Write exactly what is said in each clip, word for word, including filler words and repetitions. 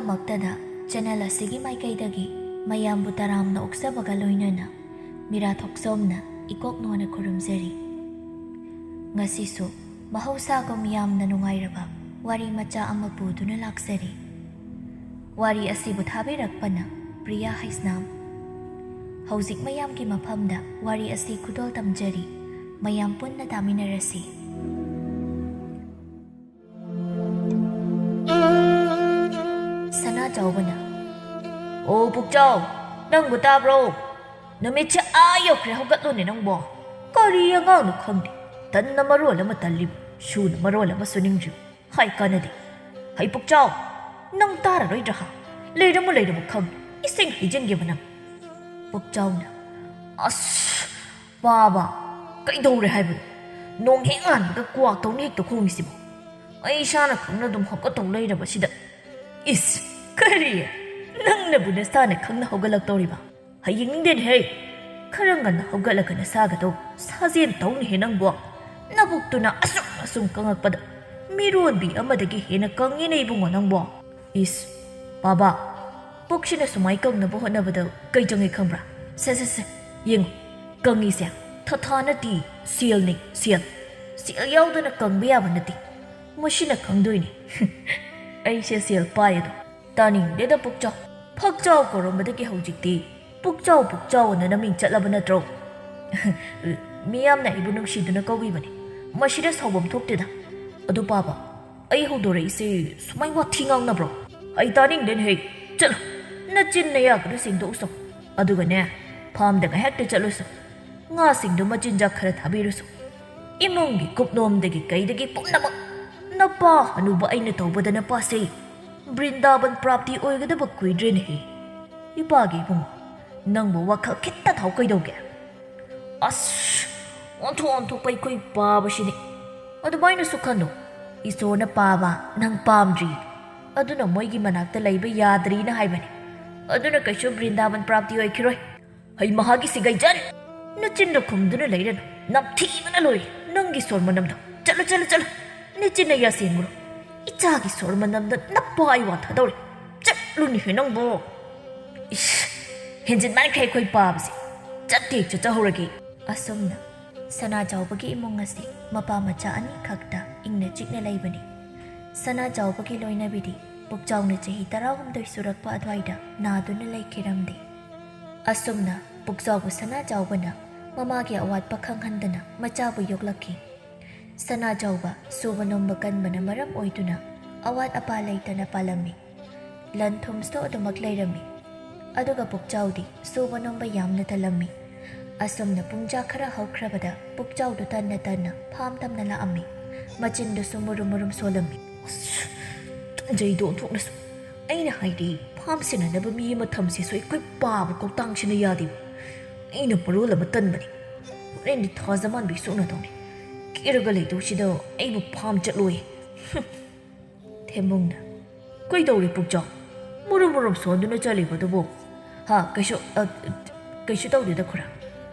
ꯃꯛꯇꯗ channel ꯑꯁꯤꯒꯤ ꯃꯥꯏꯀꯩꯗꯒꯤ ꯃꯌꯥꯝꯕꯨ ꯇꯔꯥꯝꯅ ꯑꯣꯛꯆꯕꯒ ꯂꯣꯏꯅꯅ ꯃꯤꯔꯥ ꯊꯣꯛꯆꯣꯝꯅ ꯏꯀꯣꯛ ꯅꯣꯟꯅ ꯈꯨꯔꯨꯝꯖꯔꯤ꯫ ꯉꯁꯤꯁꯨ ꯃꯍꯧꯁꯥꯒꯨꯝ ꯌꯥꯝꯅ ꯅꯨꯡꯉꯥꯏꯔꯕ ꯋꯥꯔꯤ ꯃꯆꯥ ꯑꯃ ꯄꯨꯗꯨꯅ ꯂꯥꯛꯆꯔꯤ꯫ ꯋꯥꯔꯤ ꯑꯁꯤꯕꯨ ꯊꯥꯕꯤꯔꯛꯄꯅ ꯄ꯭ꯔꯤꯌꯥ ꯍꯩꯁꯅꯥꯝ꯫ ꯍꯧꯖꯤꯛ ꯃꯌꯥꯝꯒꯤ ꯃꯐꯝꯗ ꯋꯥꯔꯤ ꯑꯁꯤ ꯈꯨꯗꯣꯜ ꯇꯝꯖꯔꯤ꯫ ꯃꯌꯥꯝ ꯄꯨꯟꯅ ꯇꯥꯃꯤꯟꯅꯔꯁꯤ꯫ ꯁꯅꯥ ꯆꯥꯎꯕꯅ, "ꯑꯣ ꯄꯨꯛꯆꯥꯎ, ꯅꯪꯕꯨ ꯇꯥꯕ꯭ꯔꯣ? ꯅꯨꯃꯤꯠꯁꯦ ꯑꯥ ꯌꯧꯈ꯭ꯔꯦ, ꯍꯧꯒꯠꯂꯣꯅꯦ ꯅꯪꯕꯣ꯫ ꯀꯔꯤ ꯑꯉꯥꯡꯅꯣ ꯈꯪꯗꯦ, ꯇꯟꯅ ꯃꯔꯣꯜ ꯑꯃ ꯇꯜꯂꯤꯕ, ꯁꯨꯅ ꯃꯔꯣꯜ ꯑꯃ ꯁꯨꯅꯤꯡꯗ꯭ꯔꯤꯕ꯫ ꯍꯥꯏ ꯀꯥꯟꯅꯗꯦ꯫ ꯍꯩ ꯄꯨꯛꯆꯥꯎ, ꯅꯪ ꯇꯥꯔꯔꯣꯏꯗ꯭ꯔꯥ ꯍꯥ? ꯂꯩꯔꯝꯃꯨ ꯂꯩꯔꯝꯃꯨ ꯈꯪ, ꯏꯁꯤꯡ ꯍꯩꯖꯤꯟꯒꯦꯕ ꯅꯪ꯫" ꯄꯨꯛꯆꯥꯎꯅ, "ꯑꯁ ꯄꯥꯕ, ꯀꯩꯗꯧꯔꯦ ꯍꯥꯏꯕꯅꯣ? ꯅꯣꯡ ꯍꯦꯛ ꯉꯥꯟꯕꯒ ꯀ꯭ꯋꯥꯛ ꯇꯧꯅ ꯍꯦꯛꯇ ꯈꯣꯡꯉꯤꯁꯤꯕꯣ? ꯑꯩ ꯏꯁꯥꯅ ꯈꯪꯅ ꯑꯗꯨꯝ ꯍꯧꯒꯠꯇꯧ ꯂꯩꯔꯕꯁꯤꯗ꯫ ꯏꯁ, ꯀꯔꯤ? ꯅꯪꯅꯕꯨ ꯅꯁꯥꯅ ꯈꯪꯅ ꯍꯧꯒꯠꯂꯛꯇꯧꯔꯤꯕ? ꯍꯌꯦꯡꯅꯤꯡꯗꯦꯅꯦꯍꯦ꯫ ꯈꯔ ꯉꯟꯅ ꯍꯧꯒꯠꯂꯒ ꯅꯁꯥꯒꯗꯣ ꯁꯥꯖꯦꯟ ꯇꯧꯅꯦꯍꯦ ꯅꯪꯕꯣ꯫ ꯅꯕꯨꯛꯇꯨꯅ ꯑꯁꯨꯝ ꯑꯁꯨꯝ ꯀꯪꯉꯛꯄꯗ ꯃꯤꯔꯣꯟꯕꯤ ꯑꯃꯗꯒꯤ ꯍꯦꯟꯅ ꯀꯪꯉꯦꯅꯦ ꯏꯕꯨꯡꯉꯣ ꯅꯪꯕꯣ꯫ ꯏꯁ, ꯄꯥꯕ, ꯄꯨꯛꯁꯤꯅ ꯁꯨꯃꯥꯏ ꯀꯪꯅꯕ ꯍꯣꯠꯅꯕꯗ ꯀꯩ ꯆꯪꯉꯤ ꯈꯪꯕ꯭ꯔꯥ? ꯁꯦ, ꯁꯦ, ꯁꯦ, ꯌꯦꯡꯉꯨ, ꯀꯪꯉꯤꯁꯦ ꯊꯥꯊꯥ ꯅꯠꯇꯦ, ꯁꯦꯜꯅꯤ, ꯁꯦꯜ꯫ ꯁꯦꯜ ꯌꯥꯎꯗꯅ ꯀꯪꯕ ꯌꯥꯕ ꯅꯠꯇꯦ꯫ ꯃꯁꯤꯅ ꯈꯪꯗꯣꯏꯅꯤ꯫ ꯑꯩꯁꯦ ꯁꯦꯜ ꯄꯥꯏ ꯑꯗꯣ꯫ ꯇꯥꯅꯤꯡꯗꯦꯗ ꯄꯨꯛꯆꯥꯎ꯫ ꯐꯛꯆꯥꯎ ꯀꯧꯔꯝꯕꯗꯒꯤ ꯍꯧꯖꯤꯛꯇꯤ ꯄꯨꯛꯆꯥꯎ ꯄꯨꯛꯆꯥꯎ ꯑꯅ ꯅꯃꯤꯡ ꯆꯠꯂꯕ ꯅꯠꯇ꯭ꯔꯣ? ꯃꯤꯌꯥꯝꯅ ꯑꯩꯕꯨ ꯅꯨꯡꯁꯤꯗꯨꯅ ꯀꯧꯕꯤꯕꯅꯤ꯫ ꯃꯁꯤꯗ ꯁꯥꯎꯐꯝ ꯊꯣꯛꯇꯦꯗ꯫ ꯑꯗꯨ ꯄꯥꯕ, ꯑꯩ ꯍꯧꯗꯣꯔꯛꯏꯁꯦ ꯁꯨꯃꯥꯏ ꯋꯥꯊꯤ ꯉꯥꯡꯅꯕ꯭ꯔꯣ? ꯑꯩ ꯇꯥꯅꯤꯡꯗꯦꯅꯦꯍꯦ꯫ ꯆꯠꯂꯣ, ꯅꯆꯤꯟ ꯅꯌꯥꯒꯗꯣ ꯁꯦꯡꯗꯣꯛꯎꯆꯣ꯫ ꯑꯗꯨꯒꯅꯦ, ꯐꯥꯝꯗ ꯉꯥꯏꯍꯥꯛꯇ ꯆꯠꯂꯨꯆꯣ꯫ ꯉꯥꯁꯤꯡꯗꯣ ꯃꯆꯤꯟꯖꯥꯛ ꯈꯔ ꯊꯥꯕꯤꯔꯨꯆꯣ꯫ ꯏꯃꯨꯡꯒꯤ ꯀꯨꯞꯅꯣꯝꯗꯒꯤ ꯀꯩꯗꯒꯤ ꯄꯨꯝꯅꯃꯛ ꯅꯄꯥ ꯍꯅꯨꯕ ꯑꯩꯅ ꯇꯧꯕꯗ ꯅꯄꯥꯁꯦ ꯕ꯭ꯔꯤꯟꯗꯥꯕꯟ ꯄ꯭ꯔꯥꯞꯇꯤ ꯑꯣꯏꯒꯗꯕ ꯀꯨꯏꯗ꯭ꯔꯦꯅꯦꯍꯦ꯫ ꯏꯄꯥꯒꯤ ꯏꯕꯨꯡꯉꯣ, ꯅꯪꯕꯨ ꯋꯥꯈꯜ ꯈꯤꯠꯇ ꯊꯥꯎ ꯀꯩꯗꯧꯒꯦ? ꯑꯁ, ꯑꯣꯟꯊꯣꯛ ꯑꯣꯟꯊꯣꯛꯄ ꯑꯩꯈꯣꯏ ꯄꯥꯕꯁꯤꯗꯤ꯫ ꯑꯗꯨꯃꯥꯏꯅꯁꯨ ꯈꯟꯅꯨ꯫ ꯏꯁꯣꯔꯅ ꯄꯥꯕ ꯅꯪ ꯄꯥꯝꯗ꯭ꯔꯤ꯫ ꯑꯗꯨꯅ ꯃꯣꯏꯒꯤ ꯃꯅꯥꯛꯇ ꯂꯩꯕ ꯌꯥꯗ꯭ꯔꯤꯅ ꯍꯥꯏꯕꯅꯤ꯫ ꯑꯗꯨꯅ ꯀꯩꯁꯨ ꯕ꯭ꯔꯤꯟꯗꯥꯕꯟ ꯄ꯭ꯔꯥꯞꯇꯤ ꯑꯣꯏꯈꯤꯔꯣꯏ꯫ ꯍꯩ ꯃꯍꯥꯒꯤ ꯁꯤꯒꯩꯖꯟ! ꯅꯆꯤꯟꯗ ꯈꯨꯝꯗꯨꯅ ꯂꯩꯔꯅꯨ꯫ ꯅꯝꯊꯤꯕꯅ ꯂꯣꯏꯔꯦ ꯅꯪꯒꯤ ꯁꯣꯔ ꯃꯅꯝꯗꯣ꯫ ꯆꯠꯂꯨ, ꯆꯠꯂꯨ, ꯆꯠꯂꯨ꯫ ꯅꯆꯤꯟ ꯅꯌꯥ ꯁꯦꯡꯉꯨꯔꯣ꯫ ꯏꯆꯥꯒꯤ ꯁꯣꯔ ꯃꯅꯝꯗ ꯅꯄꯥ ꯑꯩ ꯋꯥꯟꯊꯗꯧꯔꯦ꯫ ꯂꯨꯅꯤꯍꯦ ꯅꯪꯕꯣ꯫ ꯏꯁ, ꯍꯦꯟꯖꯤꯟꯃꯟꯈ꯭ꯔꯦ ꯑꯩꯈꯣꯏ ꯄꯥꯕꯁꯦ꯫ ꯆꯠꯇꯦ, ꯆꯠꯆꯍꯧꯔꯒꯦ꯫ ꯑꯁꯨꯝꯅ ꯁꯅꯥꯖꯥꯎꯕꯒꯤ ꯏꯃꯨꯡ ꯑꯁꯤ ꯃꯄꯥ ꯃꯆꯥ ꯑꯅꯤꯈꯛꯇ ꯏꯪꯅ ꯆꯤꯛꯅ ꯂꯩꯕꯅꯤ꯫ ꯁꯅꯥꯖꯥꯎꯕꯒꯤ ꯂꯣꯏꯅꯕꯤꯗꯤ ꯄꯨꯛꯆꯥꯎꯅ ꯆꯍꯤ ꯇꯔꯥꯍꯨꯝꯗꯣꯏ ꯁꯨꯔꯛꯄ ꯑꯗꯨꯋꯥꯏꯗ ꯅꯥꯗꯨꯅ ꯂꯩꯈꯤꯔꯝꯗꯦ꯫ ꯑꯁꯨꯝꯅ ꯄꯨꯛꯆꯥꯎꯕ ꯁꯅꯥꯖꯥꯎꯕꯅ ꯃꯃꯥꯒꯤ ꯑꯋꯥꯠꯄ ꯈꯪꯍꯟꯗꯅ ꯃꯆꯥꯕꯨ ꯌꯣꯛꯂꯛꯈꯤ꯫ ꯁꯅꯥꯖꯥꯎꯕ ꯁꯨꯕ ꯅꯣꯝꯕ ꯀꯟꯕꯅ ꯃꯔꯝ ꯑꯣꯏꯗꯨꯅ ꯑꯋꯥꯠ ꯑꯄꯥ ꯂꯩꯇꯅ ꯄꯥꯜꯂꯝꯃꯤ꯫ ꯂꯟ ꯊꯨꯝꯁꯨ ꯑꯗꯨꯃꯛ ꯂꯩꯔꯝꯃꯤ꯫ ꯑꯗꯨꯒ ꯄꯨꯛꯆꯥꯎꯗꯤ ꯁꯨꯕ ꯅꯣꯝꯕ ꯌꯥꯝꯅ ꯇꯜꯂꯝꯃꯤ꯫ ꯑꯁꯨꯝꯅ ꯄꯨꯡꯖꯥ ꯈꯔ ꯍꯧꯈ꯭ꯔꯕꯗ ꯄꯨꯛꯆꯥꯎꯗꯨ ꯇꯟꯅ ꯇꯟꯅ ꯐꯥꯝ ꯇꯝꯅ ꯂꯥꯛꯑꯝꯃꯤ꯫ ꯃꯆꯤꯟꯗꯨꯁꯨ ꯃꯨꯔꯨꯝ ꯃꯨꯔꯨꯝ ꯁꯣꯜꯂꯝꯃꯤ꯫ ꯑꯁ, ꯇꯟꯖꯩꯗꯣ ꯑꯣꯟꯊꯣꯛꯅꯁꯨ꯫ ꯑꯩꯅ ꯍꯥꯏꯗꯤ, ꯐꯥꯝ ꯁꯦꯟꯅꯅꯕ ꯃꯤ ꯑꯃ ꯊꯝꯁꯦꯁꯨ ꯑꯩꯈꯣꯏ ꯄꯥꯕ ꯀꯧꯇꯥꯡꯁꯤꯅ ꯌꯥꯗꯦꯕ꯫ ꯑꯩꯅ ꯃꯔꯣꯜ ꯑꯃ ꯇꯟꯕꯅꯤ꯫ ꯍꯣꯔꯦꯟꯗꯤ ꯊꯥꯖ ꯃꯥꯟꯕꯤ ꯁꯣꯛꯅꯗꯧꯅꯤ꯫ ꯀꯦꯔꯒ ꯂꯩꯗꯧꯁꯤꯗ ꯑꯩꯕꯨ ꯐꯥꯝ ꯆꯠꯂꯣꯏ꯫ ꯍꯨꯝ꯫ ꯊꯦꯝꯕꯨꯡꯅ, "ꯀꯩꯗꯧꯔꯦ ꯄꯨꯛꯆꯥꯎ? ꯃꯨꯔꯨꯝ ꯃꯨꯔꯨꯝ ꯁꯣꯟꯗꯨꯅ ꯆꯠꯂꯤꯕꯗꯨꯕꯨ?" "ꯍꯥ, ꯀꯩꯁꯨ, ꯑ, ꯀꯩꯁꯨ ꯇꯧꯗꯦꯗ ꯈꯨꯔꯥ꯫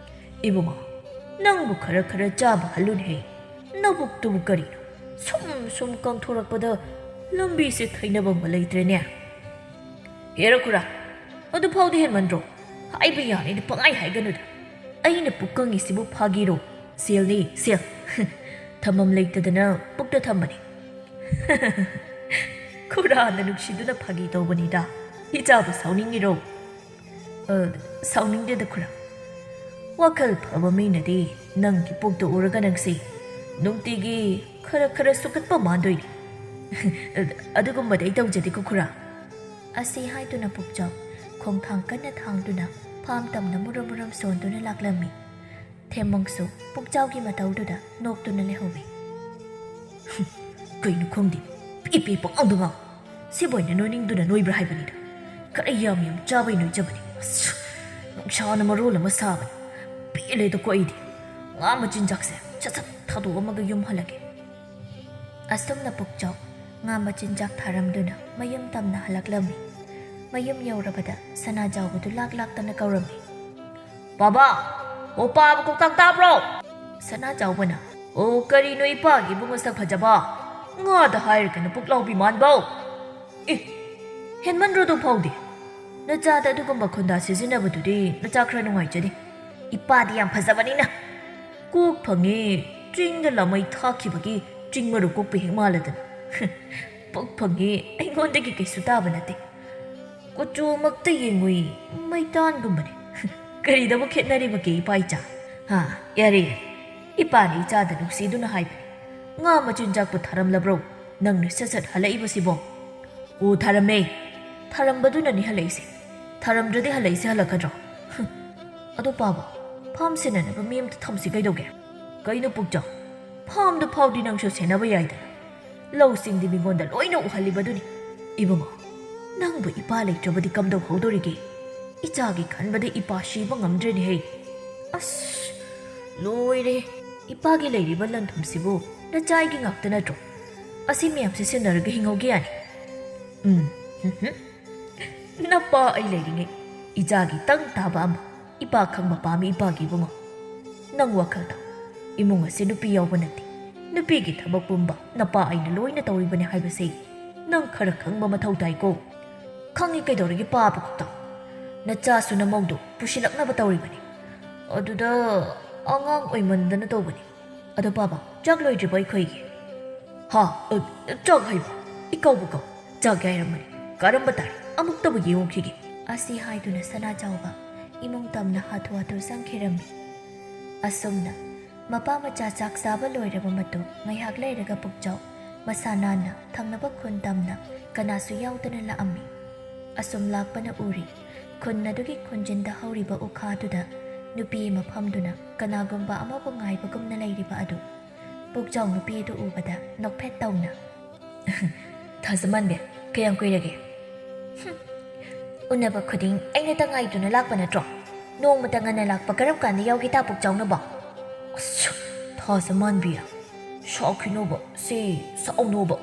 ꯏꯕꯨꯡꯉꯣ, ꯅꯪꯕꯨ ꯈꯔ ꯈꯔ ꯆꯥꯕ ꯍꯜꯂꯨꯅꯦꯍꯦ꯫ ꯅꯕꯨꯛꯇꯨꯕꯨ ꯀꯔꯤꯅꯣ? ꯁꯨꯝ ꯁꯨꯝ ꯀꯪꯊꯣꯔꯛꯄꯗ ꯂꯝꯕꯤꯁꯦ ꯊꯩꯅꯕꯝꯒ ꯂꯩꯇ꯭ꯔꯦꯅꯦ꯫" "ꯍꯦꯔꯥ ꯈꯨꯔꯥ, ꯑꯗꯨ ꯐꯥꯎꯗꯤ ꯍꯦꯟꯃꯟꯗ꯭ꯔꯣ? ꯍꯥꯏꯕ ꯌꯥꯅꯤꯗ ꯄꯪꯍꯥꯏ ꯍꯥꯏꯒꯅꯨꯗ꯫ ꯑꯩꯅ ꯄꯨꯛ ꯀꯪꯉꯤꯁꯤꯕꯨ ꯐꯥꯒꯤꯔꯣ? ꯁꯦꯜꯅꯤ, ꯁꯦꯜ꯫ ꯊꯝꯐꯝ ꯂꯩꯇꯗꯅ ꯄꯨꯛꯇ ꯊꯝꯕꯅꯤ꯫" ꯈꯨꯔꯥꯅ ꯅꯨꯡꯁꯤꯗꯨꯅ ꯐꯥꯒꯤ ꯇꯧꯕꯅꯤꯗ꯫ "ꯏꯆꯥꯕꯨ ꯁꯥꯎꯅꯤꯡꯉꯤꯔꯣ?" "ꯑ, ꯁꯥꯎꯅꯤꯡꯗꯦꯗ ꯈꯨꯔꯥ꯫ ꯋꯥꯈꯜ ꯐꯕ ꯃꯤꯅꯗꯤ ꯅꯪꯒꯤ ꯄꯨꯛꯇ ꯎꯔꯒ ꯅꯪꯁꯤ ꯅꯨꯡꯇꯤꯒꯤ ꯈꯔ ꯈꯔ ꯁꯨꯒꯠꯄ ꯃꯥꯟꯗꯣꯏꯅꯤ꯫ ꯑꯗꯨꯒꯨꯝꯕꯗꯤ ꯑꯩ ꯇꯧꯖꯗꯦꯀꯣ ꯈꯨꯔꯥ꯫" ꯑꯁꯤ ꯍꯥꯏꯗꯨꯅ ꯄꯨꯛꯆꯥꯎ ꯈꯣꯡꯊꯥꯡ ꯀꯟꯅ ꯊꯥꯡꯗꯨꯅ ꯐꯥꯝ ꯇꯝꯅ ꯃꯨꯔꯨꯝ ꯃꯨꯔꯨꯝ ꯁꯣꯟꯗꯨꯅ ꯂꯥꯛꯂꯝꯃꯤ꯫ ꯊꯦꯝꯃꯣꯡꯁꯨ ꯄꯨꯛꯆꯥꯎꯒꯤ ꯃꯇꯧꯗꯨꯗ ꯅꯣꯛꯇꯨꯅ ꯂꯩꯍꯧꯋꯤ꯫ "ꯀꯩꯅꯣ ꯈꯪꯗꯦ, ꯄꯤ ꯄꯤ ꯄꯪꯉꯥꯡꯗ ꯉꯥꯡ꯫ ꯁꯤꯕꯣꯏꯅ ꯅꯣꯏꯅꯤꯡꯗꯨꯅ ꯅꯣꯏꯕ꯭ꯔꯥ ꯍꯥꯏꯕꯅꯤꯗ꯫ ꯈꯔ ꯌꯥꯝ ꯌꯥꯝ ꯆꯥꯕꯩ ꯅꯣꯏꯖꯕꯅꯤ꯫ ꯑꯁ, ꯅꯨꯡꯁꯥꯅ ꯃꯔꯣꯜ ꯑꯃ ꯁꯥꯕꯅꯤ꯫ ꯄꯦꯜꯂꯦꯗꯀꯣ ꯑꯩꯗꯤ꯫ ꯉꯥ ꯃꯆꯤꯟꯖꯥꯛꯁꯦ ꯁꯠ ꯁꯠ ꯊꯥꯗꯣꯛꯑꯝꯃꯒ ꯌꯨꯝ ꯍꯜꯂꯒꯦ꯫" ꯑꯁꯨꯝꯅ ꯄꯨꯛꯆꯥꯎ ꯉꯥ ꯃꯆꯤꯟꯖꯥꯛ ꯊꯥꯔꯝꯗꯨꯅ ꯃꯌꯨꯝ ꯇꯝꯅ ꯍꯜꯂꯛꯂꯝꯃꯤ꯫ ꯃꯌꯨꯝ ꯌꯧꯔꯕꯗ ꯁꯅꯥꯖꯥꯎꯕꯗꯨ ꯂꯥꯛ ꯂꯥꯛꯇꯅ ꯀꯧꯔꯝꯃꯤ꯫ "ꯕꯥꯕꯥ! ꯑꯣ, ꯄꯥꯕ ꯀꯧꯇꯥꯛ ꯇꯥꯕ꯭ꯔꯣ?" ꯁꯅꯥꯖꯥꯎꯕꯅ, "ꯑꯣ, ꯀꯔꯤꯅꯣ ꯏꯄꯥꯒꯤꯕꯨ ꯃꯁꯛ ꯐꯖꯕ? ꯉꯥꯗ ꯍꯥꯏꯔꯒꯅ ꯄꯨꯛꯂꯥꯎꯕꯤ ꯃꯥꯟꯕꯧ꯫ ꯑꯦ, ꯍꯦꯟꯃꯟꯗ꯭ꯔꯣ ꯑꯗꯨ ꯐꯥꯎꯗꯤ? ꯅꯆꯥꯗ ꯑꯗꯨꯒꯨꯝꯕ ꯈꯨꯟꯗꯥ ꯁꯤꯖꯤꯟꯅꯕꯗꯨꯗꯤ ꯅꯆꯥ ꯈꯔ ꯅꯨꯡꯉꯥꯏꯖꯗꯦ꯫ ꯏꯄꯥꯗꯤ ꯌꯥꯝ ꯐꯖꯕꯅꯤꯅ꯫ ꯀꯣꯛ ꯐꯪꯉꯤ, ꯆꯤꯡꯗ ꯂꯥꯃꯩ ꯊꯥꯛꯈꯤꯕꯒꯤ ꯆꯤꯡ ꯃꯔꯨ ꯀꯣꯛꯄ ꯍꯦꯛ ꯃꯥꯜꯂꯗꯅ꯫ ꯄꯣꯛ ꯐꯪꯉꯤ, ꯑꯩꯉꯣꯟꯗꯒꯤ ꯀꯩꯁꯨ ꯇꯥꯕ ꯅꯠꯇꯦ꯫ ꯀꯨꯆꯨꯃꯛꯇ ꯌꯦꯡꯉꯨꯏ, ꯃꯩꯇꯥꯟꯒꯨꯝꯕꯅꯤ꯫ ꯀꯔꯤꯗꯕꯨ ꯈꯦꯠꯅꯔꯤꯕꯒꯦ ꯏꯄꯥ ꯏꯆꯥ? ꯍꯥ, ꯌꯥꯔꯦ, ꯌꯥꯔꯦ꯫ ꯏꯄꯥꯅ ꯏꯆꯥꯗ ꯅꯨꯡꯁꯤꯗꯨꯅ ꯍꯥꯏꯕꯅꯤ, "ꯉꯥ ꯃꯆꯤꯟꯖꯥꯛꯄꯨ ꯊꯥꯔꯝꯂꯕ꯭ꯔꯣ? ꯅꯪꯅ ꯁꯠ ꯁꯠ ꯍꯜꯂꯛꯏꯕꯁꯤꯕꯣ?" "ꯑꯣ, ꯊꯥꯔꯝꯃꯦ꯫ ꯊꯥꯔꯝꯕꯗꯨꯅꯅꯤ ꯍꯜꯂꯛꯏꯁꯦ꯫ ꯊꯥꯔꯝꯗ꯭ꯔꯗꯤ ꯍꯜꯂꯛꯏꯁꯦ ꯍꯜꯂꯛꯀꯗ꯭ꯔꯣ?" ꯍꯨꯝ꯫ "ꯑꯗꯣ ꯄꯥꯕ, ꯐꯥꯝ ꯁꯦꯟꯅꯅꯕ ꯃꯤ ꯑꯝꯇ ꯊꯝꯁꯤ ꯀꯩꯗꯧꯒꯦ?" "ꯀꯩꯅꯣ ꯄꯨꯛꯆꯥꯎ, ꯐꯥꯝꯗꯨ ꯐꯥꯎꯗꯤ ꯅꯪꯁꯨ ꯁꯦꯟꯅꯕ ꯌꯥꯏꯗꯅ꯫ ꯂꯧꯁꯤꯡꯗꯤ ꯃꯤꯉꯣꯟꯗ ꯂꯣꯏꯅ ꯎꯍꯜꯂꯤꯕꯗꯨꯅꯤ꯫ ꯏꯕꯨꯡꯉꯣ, ꯅꯪꯕꯨ ꯏꯄꯥ ꯂꯩꯇ꯭ꯔꯕꯗꯤ ꯀꯝꯗꯧꯍꯧꯗꯣꯔꯤꯒꯦ? ꯏꯆꯥꯒꯤ ꯈꯟꯕꯗ ꯏꯄꯥ ꯁꯤꯕ ꯉꯝꯗ꯭ꯔꯦꯅꯦꯍꯦ꯫ ꯑꯁ, ꯂꯣꯏꯔꯦ꯫ ꯏꯄꯥꯒꯤ ꯂꯩꯔꯤꯕ ꯂꯟ ꯊꯨꯝꯁꯤꯕꯨ ꯅꯆꯥꯒꯤ ꯉꯥꯛꯇ ꯅꯠꯇ꯭ꯔꯣ? ꯑꯁꯤ ꯃꯌꯥꯝꯁꯤ ꯁꯤꯟꯅꯔꯒ ꯍꯤꯡꯍꯧꯒꯦ ꯌꯥꯅꯤ?" ꯎꯝ, ꯍꯨꯝ, ꯍꯨꯝ꯫ ꯅꯄꯥ ꯑꯩ ꯂꯩꯔꯤꯉꯩ ꯏꯆꯥꯒꯤ ꯇꯪ ꯇꯥꯕ ꯑꯃ ꯏꯄꯥ ꯈꯪꯕ ꯄꯥꯝꯃꯤ ꯏꯄꯥꯒꯤ ꯏꯕꯨꯡꯉꯣ꯫ ꯅꯪ ꯋꯥꯈꯜ ꯊꯥꯎ꯫ ꯏꯃꯨꯡ ꯑꯁꯤ ꯅꯨꯄꯤ ꯌꯥꯎꯕ ꯅꯠꯇꯦ꯫ ꯅꯨꯄꯤꯒꯤ ꯊꯕꯛ ꯄꯨꯝꯕ ꯅꯄꯥ ꯑꯩꯅ ꯂꯣꯏꯅ ꯇꯧꯔꯤꯕꯅꯤ ꯍꯥꯏꯕꯁꯤ ꯅꯪ ꯈꯔ ꯈꯪꯕ ꯃꯊꯧ ꯇꯥꯏꯀꯣ꯫ ꯈꯪꯉꯤ ꯀꯩꯗꯧꯔꯒꯦ ꯄꯥꯕ ꯈꯛꯇ? ꯅꯆꯥꯁꯨ ꯅꯃꯧꯗꯨ ꯄꯨꯁꯤꯜꯂꯛꯅꯕ ꯇꯧꯔꯤꯕꯅꯤ꯫ ꯑꯗꯨꯗ ꯑꯉꯥꯡ ꯑꯣꯏꯃꯟꯗꯅ ꯇꯧꯕꯅꯤ꯫ ꯑꯗꯣ ꯄꯥꯕ, ꯆꯥꯛ ꯂꯣꯏꯗ꯭ꯔꯤꯕꯣ ꯑꯩꯈꯣꯏꯒꯤ? ꯍꯥ? ꯑ, ꯆꯥꯛ ꯍꯥꯏꯕ? ꯏꯀꯧꯕ ꯀꯧ꯫ ꯆꯥꯛ ꯌꯥꯏꯔꯝꯕꯅꯤ꯫ ꯀꯔꯝꯕ ꯇꯥꯔꯤ? ꯑꯃꯨꯛꯇꯕꯨ ꯌꯦꯡꯉꯨꯈꯤꯒꯦ꯫ ꯑꯁꯤ ꯍꯥꯏꯗꯨꯅ ꯁꯅꯥꯖꯥꯎꯕ ꯏꯃꯨꯡ ꯇꯝꯅ ꯍꯥꯊꯨ ꯍꯥꯊꯨ ꯆꯪꯈꯤꯔꯝꯃꯤ꯫ ꯑꯁꯨꯝꯅ ꯃꯄꯥ ꯃꯆꯥ ꯆꯥꯛ ꯆꯥꯕ ꯂꯣꯏꯔꯕ ꯃꯇꯨꯡ ꯉꯥꯏꯍꯥꯛ ꯂꯩꯔꯒ ꯄꯨꯛꯆꯥꯎ ꯃꯁꯥ ꯅꯥꯟꯅ ꯊꯪꯅꯕ ꯈꯨꯟ ꯇꯝꯅ ꯀꯅꯥꯁꯨ ꯌꯥꯎꯗꯅ ꯂꯥꯛꯑꯝꯃꯤ꯫ ꯑꯁꯨꯝ ꯂꯥꯛꯄꯅ ꯎꯔꯤ, ꯈꯨꯟ ꯑꯗꯨꯒꯤ ꯈꯨꯟꯖꯤꯟꯗ ꯍꯧꯔꯤꯕ ꯎꯈꯥꯗꯨꯗ ꯅꯨꯄꯤ ꯑꯃ ꯐꯝꯗꯨꯅ ꯀꯅꯥꯒꯨꯝꯕ ꯑꯃꯕꯨ ꯉꯥꯏꯕꯒꯨꯝꯅ ꯂꯩꯔꯤꯕ ꯑꯗꯨ꯫ ꯄꯨꯛꯆꯥꯎ ꯅꯨꯄꯤ ꯑꯗꯨ ꯎꯕꯗ ꯅꯣꯛꯐꯦꯠ ꯇꯧꯅ, "ꯊꯥꯖꯃꯥꯟꯕꯤ, ꯀꯌꯥꯝ ꯀꯨꯏꯔꯒꯦ?" "ꯍꯨꯝ, ꯎꯅꯕ ꯈꯨꯗꯤꯡ ꯑꯩꯅ ꯇꯉꯥꯏꯗꯨꯅ ꯂꯥꯛꯄ ꯅꯠꯇ꯭ꯔꯣ? ꯅꯣꯡꯃꯇ ꯉꯟꯅ ꯂꯥꯛꯄ ꯀꯔꯝ ꯀꯥꯟꯗ ꯌꯥꯎꯒꯦ ꯇꯥ ꯄꯨꯛꯆꯥꯎꯅꯕꯣ?" "ꯑꯁ, ꯊꯥꯖꯃꯥꯟꯕꯤ, ꯁꯥꯎꯈꯤꯅꯣꯕ, ꯁꯤ ꯁꯥꯎꯅꯣꯕ꯫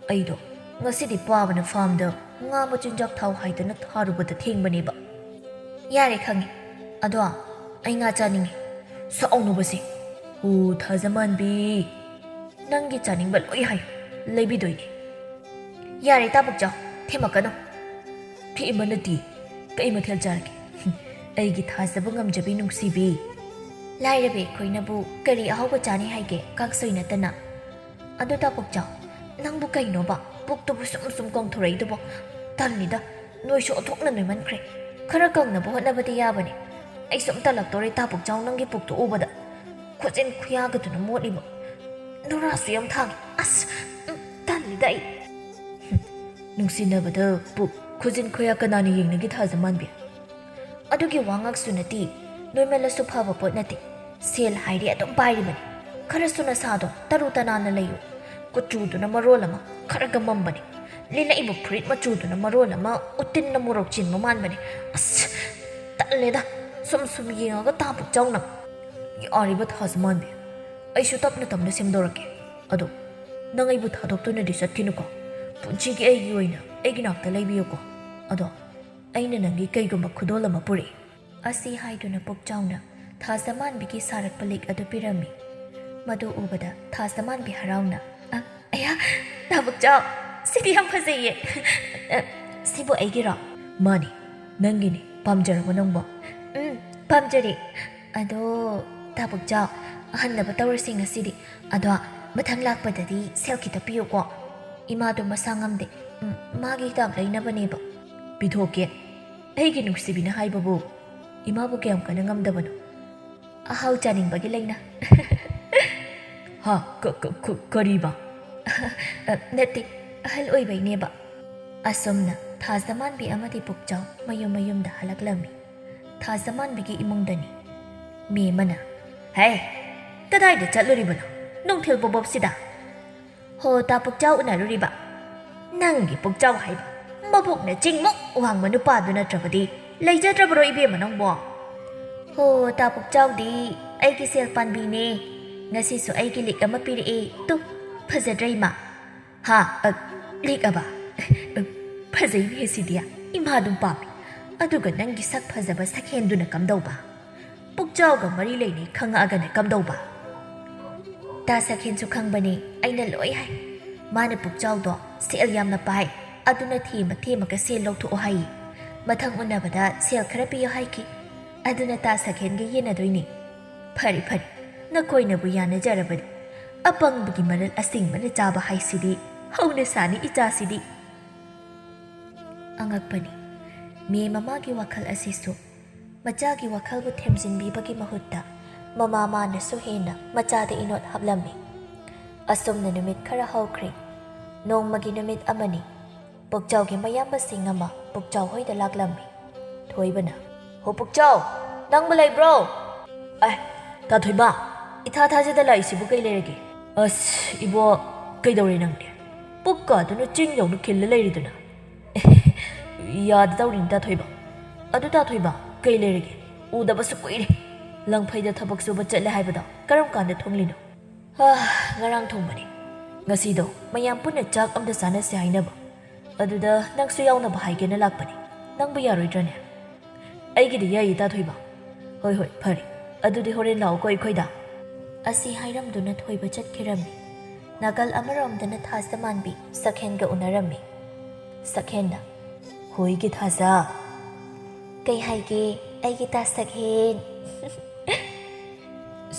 ꯑꯩꯗꯣ ꯉꯁꯤꯗꯤ ꯄꯥꯕꯅ ꯐꯥꯝꯗ ꯉꯥ ꯃꯆꯤꯟꯖꯥꯛ ꯊꯥꯎ ꯍꯥꯏꯗꯅ ꯊꯥꯔꯨꯕꯗ ꯊꯦꯡꯕꯅꯦꯕ꯫" "ꯌꯥꯔꯦ, ꯈꯪꯉꯦ꯫ ꯑꯗꯣ ꯑꯩ ꯉꯥ ꯆꯥꯅꯤꯡꯉꯤ꯫" "ꯁꯥꯎꯅꯣꯕꯁꯦ꯫ ꯑꯣ, ꯊꯥꯖꯃꯥꯟꯕꯤ, ꯅꯪꯒꯤ ꯆꯥꯅꯤꯡꯕ ꯂꯣꯏ ꯍꯥꯏ, ꯂꯩꯕꯤꯗꯣꯏꯅꯦ꯫" "ꯌꯥꯔꯦ ꯇꯥ ꯄꯨꯛꯆꯥꯎ, ꯊꯦꯝꯃꯛꯀꯅꯨ꯫ ꯊꯦꯛ ꯏꯃꯥ ꯅꯠꯇꯦ꯫ ꯀꯩ ꯃꯊꯦꯜ ꯆꯥꯔꯒꯦ? ꯑꯩꯒꯤ ꯊꯥꯖꯕ ꯉꯝꯖꯕꯤ ꯅꯨꯡꯁꯤꯕꯤ꯫ ꯂꯥꯏꯔꯕ ꯑꯩꯈꯣꯏꯅꯕꯨ ꯀꯔꯤ ꯑꯍꯥꯎꯕ ꯆꯥꯅꯤ ꯍꯥꯏꯒꯦ, ꯀꯥꯡꯁꯣꯏ ꯅꯠꯇꯅ? ꯑꯗꯨ ꯇꯥ ꯄꯨꯛꯆꯥꯎ, ꯅꯪꯕꯨ ꯀꯩꯅꯣꯕ? ꯄꯨꯛꯇꯨꯕꯨ ꯁꯨꯝ ꯁꯨꯝ ꯀꯣꯡꯊꯣꯔꯛꯏꯗꯨꯕꯣ? ꯇꯜꯂꯤꯗ, ꯅꯣꯏꯁꯨ ꯑꯣꯟꯊꯣꯛꯅ ꯅꯣꯏꯃꯟꯈ꯭ꯔꯦ꯫ ꯈꯔ ꯀꯪꯅꯕ ꯍꯣꯠꯅꯕꯗꯤ ꯌꯥꯕꯅꯦ꯫ ꯑꯩ ꯁꯨꯝ ꯇꯜꯂꯛꯇꯣꯔꯦ ꯇꯥ ꯄꯨꯛꯆꯥꯎ, ꯅꯪꯒꯤ ꯄꯨꯛꯇꯨ ꯎꯕꯗ꯫ ꯈꯨꯖꯤꯟ ꯈꯨꯌꯥꯒꯗꯨꯅ ꯃꯣꯠꯂꯤꯕ꯫ ꯅꯨꯔꯥꯁꯨ ꯌꯥꯝ ꯊꯥꯡꯉꯤ꯫ ꯑꯁ, ꯎꯝ, ꯇꯜꯂꯤꯗ ꯑꯩ꯫ ꯍꯨꯝ, ꯅꯨꯡꯁꯤꯅꯕꯗ ꯄꯨꯛ ꯈꯨꯖꯤꯟ ꯈꯨꯌꯥ ꯀꯅꯥꯅ ꯌꯦꯡꯅꯒꯦ ꯊꯥꯖꯃꯥꯟꯕꯤ? ꯑꯗꯨꯒꯤ ꯋꯥ ꯉꯥꯛꯁꯨ ꯅꯠꯇꯦ, ꯅꯣꯏꯃꯜꯂꯁꯨ ꯐꯕ ꯄꯣꯠ ꯅꯠꯇꯦ꯫ ꯁꯦꯜ ꯍꯥꯏꯔꯦ ꯑꯗꯨꯝ ꯄꯥꯏꯔꯤꯕꯅꯤ꯫ ꯈꯔꯁꯨ ꯅꯁꯥꯗꯣ ꯇꯔꯨ ꯇꯅꯥꯟꯅ ꯂꯩꯌꯨ꯫ ꯀꯨꯆꯨꯗꯨꯅ ꯃꯔꯣꯜ ꯑꯃ ꯈꯔꯒ ꯃꯝꯕꯅꯤ꯫ ꯂꯤꯠꯂꯛꯏꯕ ꯐꯨꯔꯤꯠ ꯃꯆꯨꯗꯨꯅ ꯃꯔꯣꯜ ꯑꯃ ꯎꯇꯤꯟꯅ ꯃꯣꯔꯣꯛ ꯆꯤꯟꯕ ꯃꯥꯟꯕꯅꯤ꯫ ꯑꯁ, ꯇꯜꯂꯦꯗ, ꯁꯨꯝ ꯁꯨꯝ ꯌꯦꯡꯉꯒ ꯇꯥ ꯄꯨꯛꯆꯥꯎ ꯅꯪ꯫ ꯌꯥꯔꯤꯕ ꯊꯥꯖꯃꯥꯟꯕꯤ, ꯑꯩꯁꯨ ꯇꯞꯅ ꯇꯞꯅ ꯁꯦꯝꯗꯣꯔꯛꯀꯦ꯫ ꯑꯗꯣ ꯅꯪ ꯑꯩꯕꯨ ꯊꯥꯗꯣꯛꯇꯨꯅꯗꯤ ꯆꯠꯈꯤꯅꯨꯀꯣ꯫ ꯄꯨꯟꯁꯤꯒꯤ ꯑꯩꯒꯤ ꯑꯣꯏꯅ ꯑꯩꯒꯤ ꯅꯥꯛꯇ ꯂꯩꯕꯤꯌꯨꯀꯣ꯫ ꯑꯗꯣ ꯑꯩꯅ ꯅꯪꯒꯤ ꯀꯩꯒꯨꯝꯕ ꯈꯨꯗꯣꯜ ꯑꯃ ꯄꯨꯔꯛꯏ꯫ ꯑꯁꯤ ꯍꯥꯏꯗꯨꯅ ꯄꯨꯛꯆꯥꯎꯅ ꯊꯥꯖꯃꯥꯟꯕꯤꯒꯤ ꯁꯥꯔꯛꯄ ꯂꯤꯛ ꯑꯗꯨ ꯄꯤꯔꯝꯃꯤ꯫ ꯃꯗꯨ ꯎꯕꯗ ꯊꯥꯖꯃꯥꯟꯕꯤ ꯍꯔꯥꯎꯅ, "ꯑ, ꯑꯌꯥ, ꯇꯥ ꯄꯨꯛꯆꯥꯎ, ꯁꯤꯗꯤ ꯌꯥꯝ ꯐꯖꯩꯌꯦ꯫ ꯑ, ꯁꯤꯕꯨ ꯑꯩꯒꯤꯔꯣ?" "ꯃꯥꯅꯤ, ꯅꯪꯒꯤꯅꯤ꯫ ꯄꯥꯝꯖꯔꯕꯣ ꯅꯪꯕꯣ?" "ꯎꯝ, ꯄꯥꯝꯖꯔꯦ꯫ ꯑꯗꯣ, ꯇꯥ ꯄꯨꯛꯆꯥꯎ, ꯑꯍꯟꯅꯕ ꯇꯧꯔꯁꯤ ꯉꯁꯤꯗꯤ꯫ ꯑꯗꯣ, ꯃꯊꯪ ꯂꯥꯛꯄꯗꯗꯤ ꯁꯦꯜ ꯈꯤꯇ ꯄꯤꯌꯨꯀꯣ꯫ ꯏꯃꯥꯗꯣ ꯃꯁꯥ ꯉꯝꯗꯦ꯫ ꯎꯝ, ꯃꯥꯒꯤ ꯍꯤꯗꯥꯛ ꯂꯩꯅꯕꯅꯦꯕ꯫" "ꯄꯤꯊꯣꯛꯀꯦ꯫ ꯑꯩꯒꯤ ꯅꯨꯡꯁꯤꯕꯤꯅ ꯍꯥꯏꯕꯕꯨ ꯏꯃꯥꯕꯨ ꯀꯌꯥꯝ ꯀꯟꯅ ꯉꯝꯗꯕꯅꯣ?" "ꯑꯍꯥꯎ ꯆꯥꯅꯤꯡꯕꯒꯤ ꯂꯩꯅ꯫" "ꯍꯥ? ꯀ-, ꯀ-, ꯀ-, ꯀꯔꯤꯕ?" "ꯑ, ꯅꯠꯇꯦ, ꯑꯍꯜ ꯑꯣꯏꯕꯩꯅꯦꯕ꯫" ꯑꯁꯨꯝꯅ ꯊꯥꯖꯃꯥꯟꯕꯤ ꯑꯃꯗꯤ ꯄꯨꯛꯆꯥꯎ ꯃꯌꯨꯝ ꯃꯌꯨꯝꯗ ꯍꯜꯂꯛꯂꯝꯃꯤ꯫ ꯊꯥꯖꯃꯥꯟꯕꯤꯒꯤ ꯏꯃꯨꯡꯗꯅꯤ꯫ ꯃꯤ ꯑꯃꯅ, "ꯍꯦ, ꯀꯗꯥꯏꯗ ꯆꯠꯂꯨꯔꯤꯕꯅꯣ ꯅꯨꯡꯊꯤꯜ ꯄꯣꯕꯣꯞꯁꯤꯗ?" "ꯍꯣ, ꯇꯥ ꯄꯨꯛꯆꯥꯎ ꯎꯅꯔꯨꯔꯤꯕ꯫" "ꯅꯪꯒꯤ ꯄꯨꯛꯆꯥꯎ ꯍꯥꯏꯕ, ꯃꯕꯨꯛꯅ ꯆꯤꯡꯃꯨꯛ ꯋꯥꯡꯕ ꯅꯨꯄꯥꯗꯨ ꯅꯠꯇ꯭ꯔꯕꯗꯤ ꯂꯩꯖꯗ꯭ꯔꯕꯔꯣ ꯏꯕꯦꯝꯃ ꯅꯪꯕꯣ?" "ꯍꯣ, ꯇꯥ ꯄꯨꯛꯆꯥꯎꯗꯤ ꯑꯩꯒꯤ ꯁꯦꯜ ꯄꯥꯟꯕꯤꯅꯦ꯫ ꯉꯁꯤꯁꯨ ꯑꯩꯒꯤ ꯂꯤꯛ ꯑꯃ ꯄꯤꯔꯛꯑꯦ꯫ ꯇꯨ, ꯐꯖꯗ꯭ꯔꯥ ꯏꯃꯥ?" "ꯍꯥ? ꯑ, ꯂꯤꯛ ꯑꯕ? ꯑ, ꯐꯖꯩꯅꯦ ꯁꯤꯗꯤ꯫ ꯏꯃꯥ ꯑꯗꯨꯝ ꯄꯥꯝꯃꯤ꯫ ꯑꯗꯨꯒ ꯅꯪꯒꯤ ꯁꯛ ꯐꯖꯕ ꯁꯛꯍꯦꯟꯗꯨꯅ ꯀꯝꯗꯧꯕ? ꯄꯨꯛꯆꯥꯎꯒ ꯃꯔꯤ ꯂꯩꯅꯩ ꯈꯪꯉꯛꯑꯒꯅ ꯀꯝꯗꯧꯕ?" ꯇꯥ ꯁꯛꯍꯦꯟꯁꯨ ꯈꯪꯕꯅꯦ, ꯑꯩꯅ ꯂꯣꯏ ꯍꯥꯏ꯫ ꯃꯥꯅ ꯄꯨꯛꯆꯥꯎꯗꯣ ꯁꯦꯜ ꯌꯥꯝꯅ ꯄꯥꯏ, ꯑꯗꯨꯅ ꯊꯦꯝꯃ ꯊꯦꯝꯃꯒ ꯁꯦꯜ ꯂꯧꯊꯣꯛꯑꯣ ꯍꯥꯏꯌꯦ꯫ ꯃꯊꯪ ꯎꯅꯕꯗ ꯁꯦꯜ ꯈꯔ ꯄꯤꯌꯣ ꯍꯥꯏꯈꯤ꯫ ꯑꯗꯨꯅ ꯇꯥ ꯁꯛꯍꯦꯟꯒ ꯌꯦꯟꯅꯗꯣꯏꯅꯦ꯫ ꯐꯔꯦ ꯐꯔꯦ, ꯅꯈꯣꯏꯅꯕꯨ ꯌꯥꯅꯖꯔꯕꯗꯤ꯫ ꯑꯄꯪꯕꯒꯤ ꯃꯔꯜ ꯑꯁꯤꯡꯕꯅ ꯆꯥꯕ ꯍꯥꯏꯁꯤꯗꯤ ꯍꯧꯅ ꯁꯥꯅꯤ ꯏꯆꯥꯁꯤꯗꯤ꯫ ꯑꯉꯛꯄꯅꯤ꯫ ꯃꯦꯝ ꯃꯃꯥꯒꯤ ꯋꯥꯈꯜ ꯑꯁꯤꯁꯨ꯫ ꯃꯆꯥꯒꯤ ꯋꯥꯈꯜꯕꯨ ꯊꯦꯝꯖꯤꯟꯕꯤꯕꯒꯤ ꯃꯍꯨꯠꯇ ꯃꯃꯥ ꯃꯥꯅꯁꯨ ꯍꯦꯟꯅ ꯃꯆꯥꯗ ꯏꯅꯣꯠ ꯍꯥꯞꯂꯝꯃꯤ꯫ ꯑꯁꯨꯝꯅ ꯅꯨꯃꯤꯠ ꯈꯔ ꯍꯧꯈ꯭ꯔꯦ꯫ ꯅꯣꯡꯃꯒꯤ ꯅꯨꯃꯤꯠ ꯑꯃꯅꯤ꯫ ꯄꯨꯛꯆꯥꯎꯒꯤ ꯃꯌꯥꯝꯕꯁꯤꯡ ꯑꯃ ꯄꯨꯛꯆꯥꯎ ꯍꯣꯏꯗ ꯂꯥꯛꯂꯝꯃꯤ꯫ ꯊꯣꯏꯕꯅ, "ꯍꯣ ꯄꯨꯛꯆꯥꯎ, ꯅꯪꯕꯨ ꯂꯩꯕ꯭ꯔꯣ?" "ꯑꯦ, ꯇꯥ ꯊꯣꯏꯕ, ꯏꯊꯥ ꯊꯥꯖꯗ ꯂꯥꯛꯏꯁꯤꯕꯨ ꯀꯩ ꯂꯩꯔꯒꯦ?" "ꯑꯁ ꯏꯕꯣ, ꯀꯩꯗꯧꯔꯦ ꯅꯪꯗꯤ? ꯄꯨꯛꯀ ꯑꯗꯨꯅ ꯆꯤꯡ ꯌꯧꯅ ꯈꯤꯜꯂ ꯂꯩꯔꯤꯗꯨꯅ?" "ꯌꯥꯗ ꯇꯧꯔꯤꯅꯤ ꯇꯥ ꯊꯣꯏꯕ꯫ ꯑꯗꯨ ꯇꯥ ꯊꯣꯏꯕ, ꯀꯩ ꯂꯩꯔꯒꯦ? ꯎꯗꯕꯁꯨ ꯀꯨꯏꯔꯦ꯫ ꯂꯪꯐꯩꯗ ꯊꯕꯛ ꯁꯨꯕ ꯆꯠꯂꯦ ꯍꯥꯏꯕꯗꯣ ꯀꯔꯝ ꯀꯥꯟꯗ ꯊꯨꯡꯂꯤꯅꯣ?" "ꯍꯥ, ꯉꯔꯥꯡ ꯊꯨꯡꯕꯅꯤ꯫ ꯉꯁꯤꯗꯣ ꯃꯌꯥꯝ ꯄꯨꯟꯅ ꯆꯥꯛ ꯑꯝꯇ ꯆꯥꯅꯁꯦ ꯍꯥꯏꯅꯕ꯫ ꯑꯗꯨꯗ ꯅꯪꯁꯨ ꯌꯥꯎꯅꯕ ꯍꯥꯏꯒꯦꯅ ꯂꯥꯛꯄꯅꯤ꯫ ꯅꯪꯕꯨ ꯌꯥꯔꯣꯏꯗ꯭ꯔꯅꯦ?" "ꯑꯩꯒꯤꯗꯤ ꯌꯥꯏꯌꯦ ꯇꯥ ꯊꯣꯏꯕ꯫ ꯍꯣꯏ ꯍꯣꯏ, ꯐꯔꯦ꯫ ꯑꯗꯨꯗꯤ ꯍꯣꯔꯦꯟ ꯂꯥꯛꯑꯣꯀꯣ ꯑꯩꯈꯣꯏꯗ꯫" ꯑꯁꯤ ꯍꯥꯏꯔꯝꯗꯨꯅ ꯊꯣꯏꯕ ꯆꯠꯈꯤꯔꯝꯃꯤ꯫ ꯅꯥꯀꯜ ꯑꯃꯔꯣꯝꯗꯅ ꯊꯥꯖꯃꯥꯟꯕꯤ ꯁꯛꯍꯦꯟꯒ ꯎꯅꯔꯝꯃꯤ꯫ ꯁꯛꯍꯦꯟꯅ, "ꯍꯣꯏꯒꯤ ꯊꯥꯖ꯫" "ꯀꯩ ꯍꯥꯏꯒꯦ, ꯑꯩꯒꯤ ꯇꯥ ꯁꯛꯍꯦꯟ?"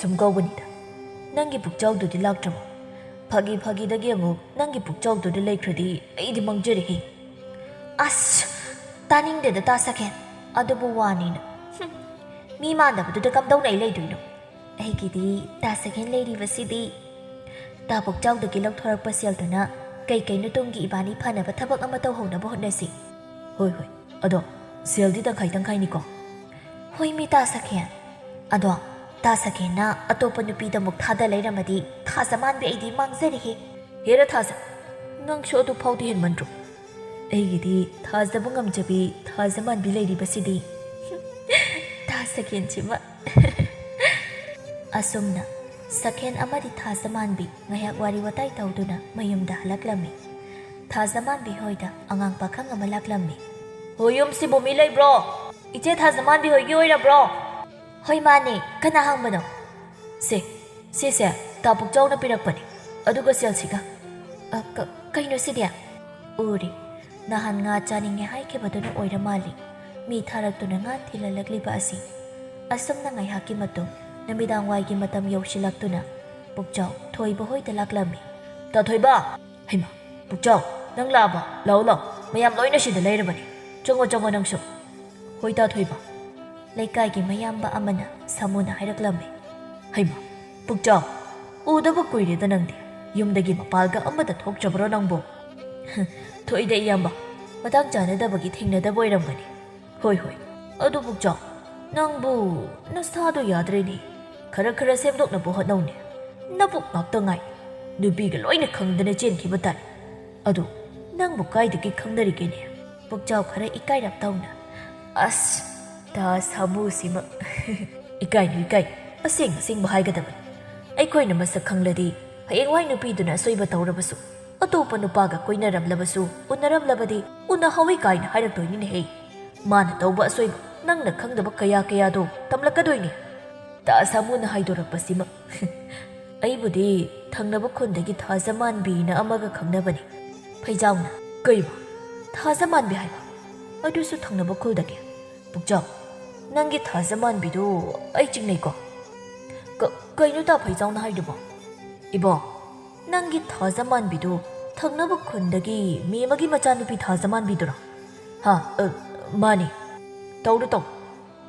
"ꯁꯨꯝ ꯀꯧꯕꯅꯤꯗ꯫ ꯅꯪꯒꯤ ꯄꯨꯛꯆꯥꯎꯗꯨꯗꯤ ꯂꯥꯛꯇ꯭ꯔꯕꯣ? ꯐꯥꯒꯤ ꯐꯥꯒꯤꯗꯒꯤ ꯑꯃꯨꯛ ꯅꯪꯒꯤ ꯄꯨꯛꯆꯥꯎꯗꯨꯗ ꯂꯩꯈ꯭ꯔꯗꯤ ꯑꯩꯗꯤ ꯃꯥꯡꯖꯔꯦꯍꯦ꯫" "ꯑꯁ, ꯇꯥꯅꯤꯡꯗꯦꯗ ꯇꯥ ꯁꯛꯍꯦꯟ꯫ ꯑꯗꯨꯕꯨ ꯋꯥꯅꯤꯅ꯫ ꯍꯨꯝ, ꯃꯤ ꯃꯥꯟꯗꯕꯗꯨꯗ ꯀꯝꯗꯧꯅ ꯑꯩ ꯂꯩꯗꯣꯏꯅꯣ? ꯑꯩꯒꯤꯗꯤ ꯇꯥ ꯁꯛꯍꯦꯟ ꯂꯩꯔꯤꯕꯁꯤꯗꯤ꯫" "ꯇꯥ ꯄꯨꯛꯆꯥꯎꯗꯒꯤ ꯂꯧꯊꯣꯔꯛꯄ ꯁꯦꯜꯗꯨꯅ ꯀꯩ ꯀꯩꯅꯣ ꯇꯨꯡꯒꯤ ꯏꯕꯥꯅꯤ ꯐꯅꯕ ꯊꯕꯛ ꯑꯃ ꯇꯧꯍꯧꯅꯕ ꯍꯣꯠꯅꯁꯤ꯫" "ꯍꯣꯏ ꯍꯣꯏ, ꯑꯗꯣ ꯁꯦꯜꯗꯤ ꯇꯪꯈꯥꯏ ꯇꯪꯈꯥꯏꯅꯤꯀꯣ?" "ꯍꯣꯏ ꯃꯤ ꯇꯥ ꯁꯛꯍꯦꯟ꯫ ꯑꯗꯣ ꯇꯥ ꯁꯛꯍꯦꯟꯅ ꯑꯇꯣꯞꯄ ꯅꯨꯄꯤꯗ ꯑꯃꯨꯛ ꯊꯥꯗ ꯂꯩꯔꯝꯃꯗꯤ ꯊꯥꯖꯃꯥꯟꯕꯤ ꯑꯩꯗꯤ ꯃꯥꯡꯖꯔꯦꯍꯦ꯫" "ꯍꯦꯔꯥ ꯊꯥꯖ, ꯅꯪꯁꯨ ꯑꯗꯨ ꯐꯥꯎꯗꯤ ꯍꯦꯟꯃꯟꯗ꯭ꯔꯣ? ꯑꯩꯒꯤꯗꯤ ꯊꯥꯖꯕ ꯉꯝꯖꯕꯤ ꯊꯥꯖꯃꯥꯟꯕꯤ ꯂꯩꯔꯤꯕꯁꯤꯗꯤ꯫" ꯇꯥ ꯁꯛꯍꯦꯟꯁꯤꯃ꯫ ꯑꯁꯨꯝꯅ ꯁꯛꯍꯦꯟ ꯑꯃꯗꯤ ꯊꯥꯖꯃꯥꯟꯕꯤ ꯉꯥꯏꯍꯥꯛ ꯋꯥꯔꯤ ꯋꯥꯇꯥꯏ ꯇꯧꯗꯨꯅ ꯃꯌꯨꯝꯗ ꯍꯜꯂꯛꯂꯝꯃꯤ꯫ ꯊꯥꯖꯃꯥꯟꯕꯤ ꯍꯣꯏꯗ ꯑꯉꯥꯡ ꯄꯥꯈꯪ ꯑꯃ ꯂꯥꯛꯂꯝꯃꯤ꯫ "ꯍꯣ, ꯌꯨꯝꯁꯤꯕꯨ ꯃꯤ ꯂꯩꯕ꯭ꯔꯣ? ꯏꯆꯦ ꯊꯥꯖꯃꯥꯟꯕꯤ ꯍꯣꯏꯒꯤ ꯑꯣꯏꯔꯕ꯭ꯔꯣ?" "ꯍꯣꯏ, ꯃꯥꯅꯦ꯫ ꯀꯅꯥ ꯍꯪꯕꯅꯣ?" "ꯁꯦ, ꯁꯤꯁꯦ ꯇꯥ ꯄꯨꯛꯆꯥꯎꯅ ꯄꯤꯔꯛꯄꯅꯦ꯫ ꯑꯗꯨꯒ ꯁꯦꯜꯁꯤꯒ꯫" "ꯑ, ꯀ-, ꯀꯩꯅꯣ ꯁꯤꯗꯤ?" "ꯎꯔꯦ, ꯅꯍꯥꯟ ꯉꯥ ꯆꯥꯅꯤꯡꯉꯦ ꯍꯥꯏꯈꯤꯕꯗꯨꯅ ꯑꯣꯏꯔ ꯃꯥꯜꯂꯤ꯫ ꯃꯤ ꯊꯥꯔꯛꯇꯨꯅ ꯉꯥ ꯊꯤꯜꯍꯜꯂꯛꯂꯤꯕ ꯑꯁꯤ꯫ ꯑꯁꯨꯝꯅ ꯉꯥꯏꯍꯥꯛꯀꯤ ꯃꯇꯨꯡ ꯅꯨꯃꯤꯗꯥꯡ ꯋꯥꯏꯒꯤ ꯃꯇꯝ ꯌꯧꯁꯤꯜꯂꯛꯇꯨꯅ ꯄꯨꯛꯆꯥꯎ ꯊꯣꯏꯕ ꯍꯣꯏꯗ ꯂꯥꯛꯂꯝꯃꯤ꯫ "ꯇꯥ ꯊꯣꯏꯕ!" "ꯍꯩꯃꯥ, ꯄꯨꯛꯆꯥꯎ, ꯅꯪ ꯂꯥꯛꯑꯕ? ꯂꯥꯛꯑꯣ, ꯂꯥꯛꯑꯣ, ꯃꯌꯥꯝ ꯂꯣꯏꯅ ꯁꯤꯗ ꯂꯩꯔꯕꯅꯤ꯫ ꯆꯪꯉꯣ, ꯆꯪꯉꯣ ꯅꯪꯁꯨ꯫" "ꯍꯣꯏ ꯇꯥ ꯊꯣꯏꯕ꯫" ꯂꯩꯀꯥꯏꯒꯤ ꯃꯌꯥꯝꯕ ꯑꯃꯅ ꯁꯥꯃꯨꯅ ꯍꯥꯏꯔꯛꯂꯝꯃꯤ꯫ "ꯍꯩꯃꯥ, ꯄꯨꯛꯆꯥꯎ, ꯎꯗꯕ ꯀꯨꯏꯔꯦꯗ ꯅꯪꯗꯤ꯫ ꯌꯨꯝꯗꯒꯤ ꯃꯄꯥꯜꯒ ꯑꯃꯗ ꯊꯣꯛꯇ꯭ꯔꯕ꯭ꯔꯣ ꯅꯪꯕꯨ?" "ꯊꯣꯏꯗ ꯏꯌꯥꯝꯕ, ꯃꯇꯥꯡ ꯆꯥꯅꯗꯕꯒꯤ ꯊꯦꯡꯅꯗꯕ ꯑꯣꯏꯔꯝꯒꯅꯤ꯫" "ꯍꯣꯏ, ꯍꯣꯏ꯫ ꯑꯗꯨ ꯄꯨꯛꯆꯥꯎ, ꯅꯪꯕꯨ ꯅꯁꯥꯗꯣ ꯌꯥꯗ꯭ꯔꯦꯅꯦ꯫ ꯈꯔ ꯈꯔ ꯁꯦꯝꯗꯣꯛꯅꯕ ꯍꯣꯠꯅꯧꯅꯦ꯫ ꯅꯕꯨꯛ ꯉꯥꯛꯇ ꯉꯥꯏ꯫ ꯅꯨꯄꯤꯒ ꯂꯣꯏꯅ ꯈꯪꯗꯅ ꯆꯦꯟꯈꯤꯕ ꯇꯥꯏ꯫ ꯑꯗꯨ ꯅꯪꯕꯨ ꯀꯥꯏꯗꯒꯤ ꯈꯪꯅꯔꯤꯒꯦꯅꯦ?" ꯄꯨꯛꯆꯥꯎ ꯈꯔ ꯏꯀꯥꯏꯔꯞ ꯇꯧꯅ꯫ "ꯑꯁ, ꯇꯥ ꯁꯥꯃꯨꯁꯤꯃ꯫" "ꯏꯀꯥꯏꯅꯨ, ꯏꯀꯥꯏꯅꯨ꯫ ꯑꯁꯦꯡ ꯑꯁꯦꯡꯕ ꯍꯥꯏꯒꯗꯕꯅꯤ꯫ ꯑꯩꯈꯣꯏꯅ ꯃꯁꯛ ꯈꯪꯂꯗꯤ ꯍꯌꯦꯡꯋꯥꯏ ꯅꯨꯄꯤꯗꯨꯅ ꯑꯁꯣꯏꯕ ꯇꯧꯔꯕꯁꯨ, ꯑꯇꯣꯞꯄ ꯅꯨꯄꯥꯒ ꯀꯣꯏꯅꯔꯝꯂꯕꯁꯨ, ꯎꯅꯔꯝꯂꯕꯗꯤ ꯎꯅꯍꯧꯋꯤ ꯀꯥꯏꯅ ꯍꯥꯏꯔꯛꯇꯣꯏꯅꯤꯅꯦꯍꯦ꯫ ꯃꯥꯅ ꯇꯧꯕ ꯑꯁꯣꯏꯕ ꯅꯪꯅ ꯈꯪꯗꯕ ꯀꯌꯥ ꯀꯌꯥꯗꯣ ꯇꯝꯂꯛꯀꯗꯣꯏꯅꯦ꯫" ꯇꯥ ꯁꯥꯃꯨꯅ ꯍꯥꯏꯗꯣꯔꯛꯄꯁꯤꯃ꯫ "ꯑꯩꯕꯨꯗꯤ ꯊꯪꯅꯕ ꯈꯨꯟꯗꯒꯤ ꯊꯥꯖꯃꯥꯟꯕꯤꯅ ꯑꯃꯒ ꯈꯪꯅꯕꯅꯤ꯫" ꯐꯩꯖꯥꯎꯅ꯫ "ꯀꯩꯕ? ꯊꯥꯖꯃꯥꯟꯕꯤ ꯍꯥꯏꯕ? ꯑꯗꯨꯁꯨ ꯊꯪꯅꯕ ꯈꯨꯜꯗꯒꯤ? ꯄꯨꯛꯆꯥꯎ, ꯅꯪꯒꯤ ꯊꯥꯖꯃꯥꯟꯕꯤꯗꯨ ꯑꯩ ꯆꯤꯡꯅꯩꯀꯣ?" "ꯀ-, ꯀꯩꯅꯣ ꯇꯥ ꯐꯩꯖꯥꯎꯅ ꯍꯥꯏꯗꯨꯕꯣ?" "ꯏꯕꯣ, ꯅꯪꯒꯤ ꯊꯥꯖꯃꯥꯟꯕꯤꯗꯨ ꯊꯪꯅꯕ ꯈꯨꯟꯗꯒꯤ ꯃꯦꯃꯒꯤ ꯃꯆꯥꯅꯨꯄꯤ ꯊꯥꯖꯃꯥꯟꯕꯤꯗꯨꯔꯣ?" "ꯍꯥ, ꯑ, ꯃꯥꯅꯤ꯫" "ꯇꯧꯔꯨ ꯇꯧ꯫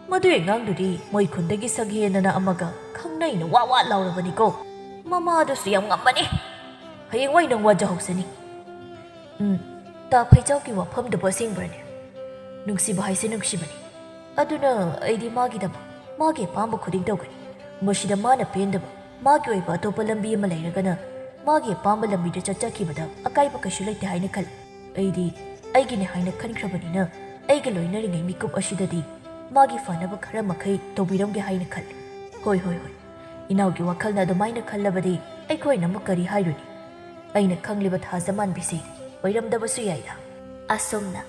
ꯃꯗꯨꯏ ꯑꯉꯥꯡꯗꯨꯗꯤ ꯃꯣꯏ ꯈꯨꯟꯗꯒꯤ ꯁꯛꯍꯦꯟꯅꯅ ꯑꯃꯒ ꯈꯪꯅꯩꯅ ꯋꯥ ꯋꯥ ꯂꯥꯎꯔꯕꯅꯤꯀꯣ꯫ ꯃꯃꯥꯗꯨꯁꯨ ꯌꯥꯝ ꯉꯝꯕꯅꯤ꯫ ꯍꯌꯦꯡꯋꯥꯏ ꯅꯪ ꯋꯥꯖꯍꯧꯁꯅꯤ꯫" "ꯎꯝ, ꯇꯥ ꯐꯩꯖꯥꯎꯒꯤ ꯋꯥꯐꯝꯗꯨꯕꯨ ꯑꯁꯦꯡꯕ꯭ꯔꯅꯦ? ꯅꯨꯡꯁꯤꯕ ꯍꯥꯏꯁꯦ ꯅꯨꯡꯁꯤꯕꯅꯤ꯫ ꯑꯗꯨꯅ ꯑꯩꯗꯤ ꯃꯥꯒꯤꯗꯃꯛ ꯃꯥꯒꯤ ꯑꯄꯥꯝꯕ ꯈꯨꯗꯤꯡ ꯇꯧꯒꯅꯤ꯫ ꯃꯁꯤꯗ ꯃꯥꯅ ꯄꯦꯟꯗꯕ, ꯃꯥꯒꯤ ꯑꯣꯏꯕ ꯑꯇꯣꯞꯄ ꯂꯝꯕꯤ ꯑꯃ ꯂꯩꯔꯒꯅ ꯃꯥꯒꯤ ꯑꯄꯥꯝꯕ ꯂꯝꯕꯤꯗ ꯆꯠꯆꯈꯤꯕꯗ ꯑꯀꯥꯏꯕ ꯀꯩꯁꯨ ꯂꯩꯇꯦ ꯍꯥꯏꯅ ꯈꯜꯂꯤ꯫ ꯑꯩꯗꯤ ꯑꯩꯒꯤꯅꯦ ꯍꯥꯏꯅ ꯈꯟꯈ꯭ꯔꯕꯅꯤꯅ ꯑꯩꯒ ꯂꯣꯏꯅꯔꯤꯉꯩ ꯃꯤꯀꯨꯞ ꯑꯁꯤꯗꯗꯤ ꯃꯥꯒꯤ ꯐꯅꯕ ꯈꯔ ꯃꯈꯩ ꯇꯧꯕꯤꯔꯝꯒꯦ ꯍꯥꯏꯅ ꯈꯜꯂꯤ꯫" "ꯍꯣꯏ, ꯍꯣꯏ, ꯍꯣꯏ꯫ ꯏꯅꯥꯎꯒꯤ ꯋꯥꯈꯜꯅ ꯑꯗꯨꯃꯥꯏꯅ ꯈꯜꯂꯕꯗꯤ ꯑꯩꯈꯣꯏꯅ ꯑꯃꯨꯛ ꯀꯔꯤ ꯍꯥꯏꯔꯨꯅꯤ? ꯑꯩꯅ ꯈꯪꯂꯤꯕ ꯊꯥꯖꯃꯥꯟꯕꯤꯁꯤ ꯑꯣꯏꯔꯝꯗꯕꯁꯨ ꯌꯥꯏꯗ꯫" ꯑꯁꯨꯝꯅ